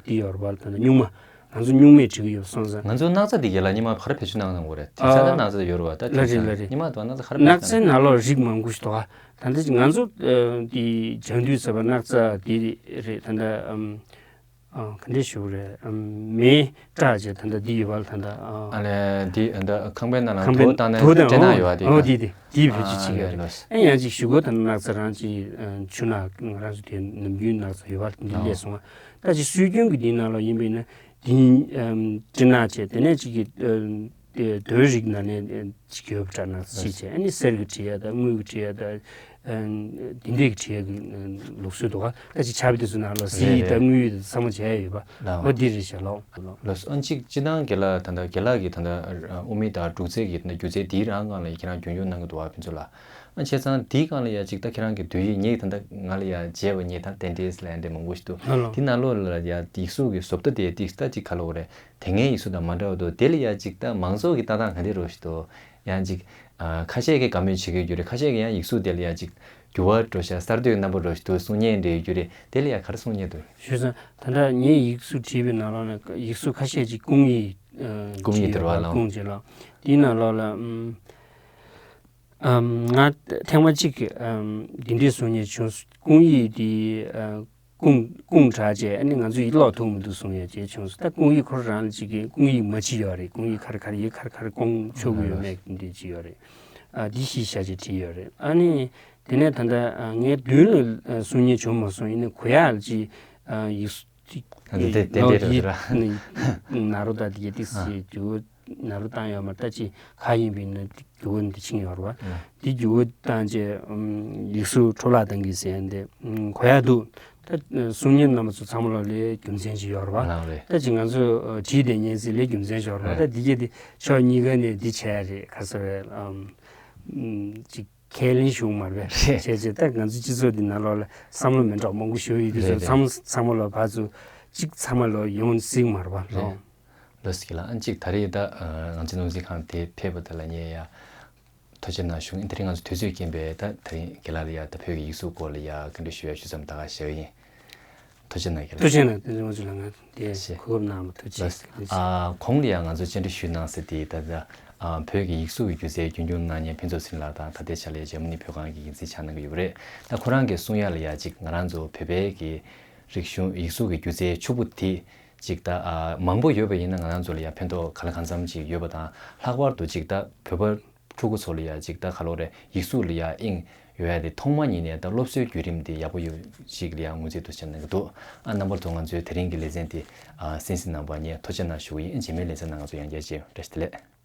འདི་ཡོད་རེད་བ། ད་ད་སྨྱུག་མ་ང་ཚོ་སྨྱུག་མས་བྲིས་ཀྱི་ཡོད་སོང་ཙང་། ང་ཚོ་སྣག་ཚ་འདི་གས་ལ་ཉི་མ་ག་རེ་བེད་སྤྱོད་གནང་གནང་དགོས་རེད། དེང་སང་ད་ཨ། སྣག་ཚ་ཡོད་རེད་བ། ད་ལ་དེང་རེད་སང་ལ་རེད། ཉི་མ་དུ་བ་སྣག་ཚ་ག་རེ་སྣག་ཚའི་ནང་ལོགས་རིགས་མང་པོ་ཞིག་འདུག་ག་ད་ལྟ་ང་ཚོ་འདི་སྦྱང་དུས་ཟེར་བ་སྣག་ཚ་འདི་རེད། ད་ལྟ་ཨམ། ཨ་ག་འདྲས་ཞུ་དགོས་རེད། ཨམ་མེ་སྲེག་བྱས་ད་ལྟ་འདི་ཡོད་པ་ལ་ད་ལྟ་ཨ། ཨ་ལས་འདི་ད་ཁང་པའི་ནང་ལ་ཁང་པའི་དོ་བཏང་ནས་དོ་དང་སྤྲེལ་ནག་ཡོད་བ་འདི་ཨོ་ག་འདི་འདི་འདི་བེད་སྤྱོད་བྱེད་ཀྱི་ཡོད་རེད། ཨ་ཡང་ཅིག་ཞུ་དགོས་ད་སྣག་ཚ་རང་ཅིག་ཆུ་ནག་ང་རང་ཚོ་དེ་ནམ་རྒྱུན་སྣག་ཚ་ཡོད་པ་འདི་སླེབས་སོང་བ། ད་ཅིག་སྲོལ་རྒྱུན་གྱི་འདིའི་ནང་ལ་ཡིན་པས་ན་འདི་སྤྲེལ་ནག་བྱས་དེ་ནས་ཅིག་གི་དོའི་རིགས་ནང་ནས་ཅིག་ཡོད་པ་འདྲ་སྣག་ཚ་ཅིག་བྱས་ཨ་ནི་གསེར་གྱི་བྲིས་ཡ་དང་དངུལ་གྱི་བྲིས་ཡ་དང་འདི་འདྲས་ཀྱི་བྲིས་ཡ་གི་ལུགས་སྲོལ་འདུག་ག་ད་ཅིག་ཆར་པ་དེ་ཚོ་ནང་ལ་གསེར་རེད་དང་རེད། དངུལ་དང་ཚང་མ་བྱས་ཡ་ཡོད་པ་ལའོ། འོ་འདི་རེད་ཤག་ལོ། ལགས་སོ། ཨ་ནི་གཅིག་སྤྱིར་བཏང་རྒན་ལགས་ད་ལྟ་རྒན་ལགས་ཀྱིས་ད་ལྟ་དབུ་མེད་དང་སྒྲུག་རྩལ་གྱི་ད་ལྟ་སྒྱུ་རྩལ་འདིའི་རང་སྒང་ལ་ཁྱེད་རང་རྒྱུན་འཁྱོངས་གནང་གི་འདུག་བ་ཕུན་ཚོགས་ལགས། ཨ་བྱས་ཙང་འདིའི་སྒང་ལ་ཡ་གཅིག་ད་ཁྱེད་རང་གི་འདོད་ཡིག་ངས་ད་ལྟ་ང་ལ་ཡ་མཇལ་བ་ངས་ད་ལྟ་དེ་འདྲས་ལ་ཡ་འདྲ་མང་པོ་ཞིག་འདུག་དེ་ནང་ལོགས་ལ་ཡ་ཡིག་གཟུགས་ཀྱི་བཟོ་ལྟ་དེ་ཏིག་ད་ཅིག་ག་ལབ་དགོས་རེད། དེ་སྔའི་ཡིག་གཟུགས་དང་མ་འདྲ་བ་འདུག་དེ་ལ་ཡ་གཅིག་ད་མང་ཚོགས་ཀྱི་ལྟ་སྟངས་ག་འདྲས་རེད་ཞིག་འདུག་ཡང་གཅིག་ཁ་ཤས་ཀྱིས་དགའ་མོས་བྱེད་ཀྱི་ཡོད་རེད། ཁ་ཤས་ཀྱིས་ཡང་ཡིག་གཟུགས་དེ་ལ་ཡ་གཅིག་འགྱུར་བ་འགྲོ་ཤག་གསར་གཏོད་རྣམ་པ་འགྲོ་ཞིག་འདུག་གསུང་མཁན་འདྲ་ཡོད་རྒྱུ་རེད། དེ་ལ་ཡ་ག་རེ་གསུང་མཁན་འདུག་ཞུས་ཙང་ད་ལྟ་ངའི་ཡིག་གཟུགས་བྲིས་པའི་ནང་ལོགས་ནས་ཡིག་གཟུགས་ཁ་ཤས་ཅིག་སྐུང་ཡིག་ཨ། སྐུང་ཡིག་བྲིས་ཡོད་དེར་བ་པ་ལ་སྐུང་བྱེད་ལ་དེའི་ནང་ལོགས་ལ་ཨམ། ཨམ། ང་ཐེངས་མ་གཅིག་ཨམ། འདི་འདྲས་གསུང་མཁན་བྱུང་། སྐུང་ཡིག་འདི་ཨ། སྐུང་སྐུང་དྲགས་བྱས་ཨ་ནི་ང་ཚོ་ཡིག་ཀློག་ཐུབ་མི་འདུག་གསུང་ཡ་བྱས་བྱུང་སོང་། ད་སྐུང་ཡིག་ཁོ་རང་ལ་གཅིག་གི་སྐུང་ཡིག་མ་བྱེད་ཡོད་རེད། སྐུང་ཡིག་ག་རེ་ག་རེ་ཡིག་ག་རེ་ག་རེ་སྐུང་ཆོག་གི་ཡོད་མེད་འདི་གཅིག་ཡོད་རེད། ཨ་འདི་གཞི་བཞག་བྱས་བྲིས་ཡོད་རེད། ཨ་ནི་དེ་ནས་ད་ལྟ་ཨ་ངའི་མདུན་ལ་ཨ་གསུང་མཁན་བྱུང་མ་སོང་། ཡིན་ནའི་གོ་ཡག་ལ་ཅིག་ཨ་ཡིག་ཨ་འདི་དེ་དེ་ལོ་དེ་རེད་ཡིག་ར། ན་རོ་ད་དེ་ག་ཏིག་ཨ་སི་དུ་ ནཱ་རོ་བཏང་ཡོད་མ་རེད། ད་ཅིག་ག་ཡིན་པའི་ནི་འདི་བརྒྱུད་སྐུར་འདི་ཕྱིན་ཡོད་རེད་བ། འདི་བརྒྱུད་སྐུར་བཏང་རྗེས་ཨམ་ཡིག་གཟུགས་འཕྲོ་བརླག་བཏང་གི་ཟེར་འདི་ཨམ་གོ་ཡག་འདུག་ད་གསུང་མཁན་རྣམ་པ་ཚོ་ཚང་མ་ལ་ལས་རྒྱུ་མཚན་ཅིག་ཡོད་རེད་བ། ལགས་རེད། ད་ཅིག་ང་ཚོས་ཨ་བྲིས་བསྡད་མཁན་ཚོས་ལས་རྒྱུ་མཚན་ཅིག་ཡོད་རེད་བ། རེད། ད་འདི་གས་འདི་ཕྱོགས་གཉིས་ཀ་ནས་འདི་བྱས་རེད། ག་ཟེར་རེད། ཨམ་ཨམ་ཅིག་ཁས་ལེན་ཞུ་གི་མ་རེད་པས། རེད། བྱས་རྗེས་ད་ང་ཚོའི་སྤྱི་ཚོགས་འདི་ནང་ལོགས་ལ་བསམ་བློ་མི་འདྲ་མང་པོ་ཞུ་ཡི་འདི་ཚོ། རེད། རེད། ཚང་མ་ཚང་མ་ལོག་ཕར་ཚུར་གཅིག་ཚང་མ་ལོག་ཡོང་སྲིད་མ་རེད་པ། རེད། ལོ། ལགས་སོ། ཁྱེད་ལ་ཨ་ཅིག་ད་རེས་ད་ང་ཚོའི་སྣུམ་འཛིན་ཁང་དེ་ཕེབས་པ་དེ་ལ་ངས་ཡ་ཐུགས་རྗེ་གནང་ཞུ་གི་ཡིན། དེ་རིང་ང་ཚོ་དུས་ཚོད་རྐྱེན་པས་ད་དེ་རིང་རྒན་ལགས་ལ་ཡ་ད་བོད་ཀྱི་ཡིག་གཟུགས་སྐོར་ལ་ཡ་བཀའ་འདྲི་ཞུ་ཡ་ཞུ་མཚམས་ད་ག་བཞག་གི་ཡིན། ཐུགས་རྗེ་གནང་རྒན་ལགས། ཐུགས་རྗེ་གནང་། དེ་ཚོ་ང་ཚོ་ལ་ང་དེ་ཞེས། གོ་སྐབས་གནང་བ་ཐུགས་རྗེ་ཆེ། ལགས། ཨ་གོང་ལ་ཡང་ང་ཚོ་བཅར་འདྲི་ཞུས་གནང་ཟེར་དེ་ད་ལྟ་ཨ་བོད་ཀྱི་ཡིག་གཟུགས་ཀྱི་སྒྱུ་རྩལ་རྒྱུན་འཁྱོངས་གནང་མཁན་ཕུན་ཚོགས་ཚེ་རིང་ལགས་དང་ད་ལྟའི་ཆ་ལ་འཇར་མ་ནི་བོད་ཁང་གི་འགན་འཛིན་ཆགས་གནང་གི་ཡོད་པ་རེད། ད་ཁོ་རང་གིས་གསུང་ཡ་ལ་ཡ་ཅིག་ང་རང་ཚོ་བོད་པའི་གི་རིག་གཞུང་ཡིག་གཟུགས་ཀྱི་སྒྱུ་རྩལ་ཕྱུག་པོ་དེ་ཅིག་ད་ཨ་མང་པོ་ཡོད་པ་ཡིན་ན་ང་རང་ཚོ་ལ་ཡ་ཕན་ཐོགས་ག་ལ་གང་འཚམ་ཅིག་ཡོད་པ་དང་། ལྷག་པར་དུ་ཅིག་ད་བོད་པ་ཕྲུ་གུ་ཚོ་ལ་ཡ་ཅིག་ད་ག་ལོ་རེད། ཡིག་གཟུགས་ལ་ཡ་དབྱིངས་ཡོད་ཡ་དེ་ཐོག་མ་ཉིད་ནས་ད་སློབ་གསོའི་བརྒྱུད་རིམ་དེ་ཡག་པོ་ཡོད་ཅིག་ལ་ཡ་ངོས་འཛིན་དུ་བྱས་གནང་གི་འདུག་ཨ་རྣམ་པ་ཚོ་ང་ཚོའི་དེ་རིང་གི་ལེ་ཚན་དེ་ཨ་གསན་གཟིགས་གནང་བར་ངས་ཐུགས་རྗེ་གནང་ཞུ་གི་ཡིན། རྗེས་མའི་ལེ་ཚན་ནང་ང་ཚོ་ཡང་བསྐྱར་མཇལ་ཡོང་། བཀྲ་ཤིས་བདེ་ལེགས།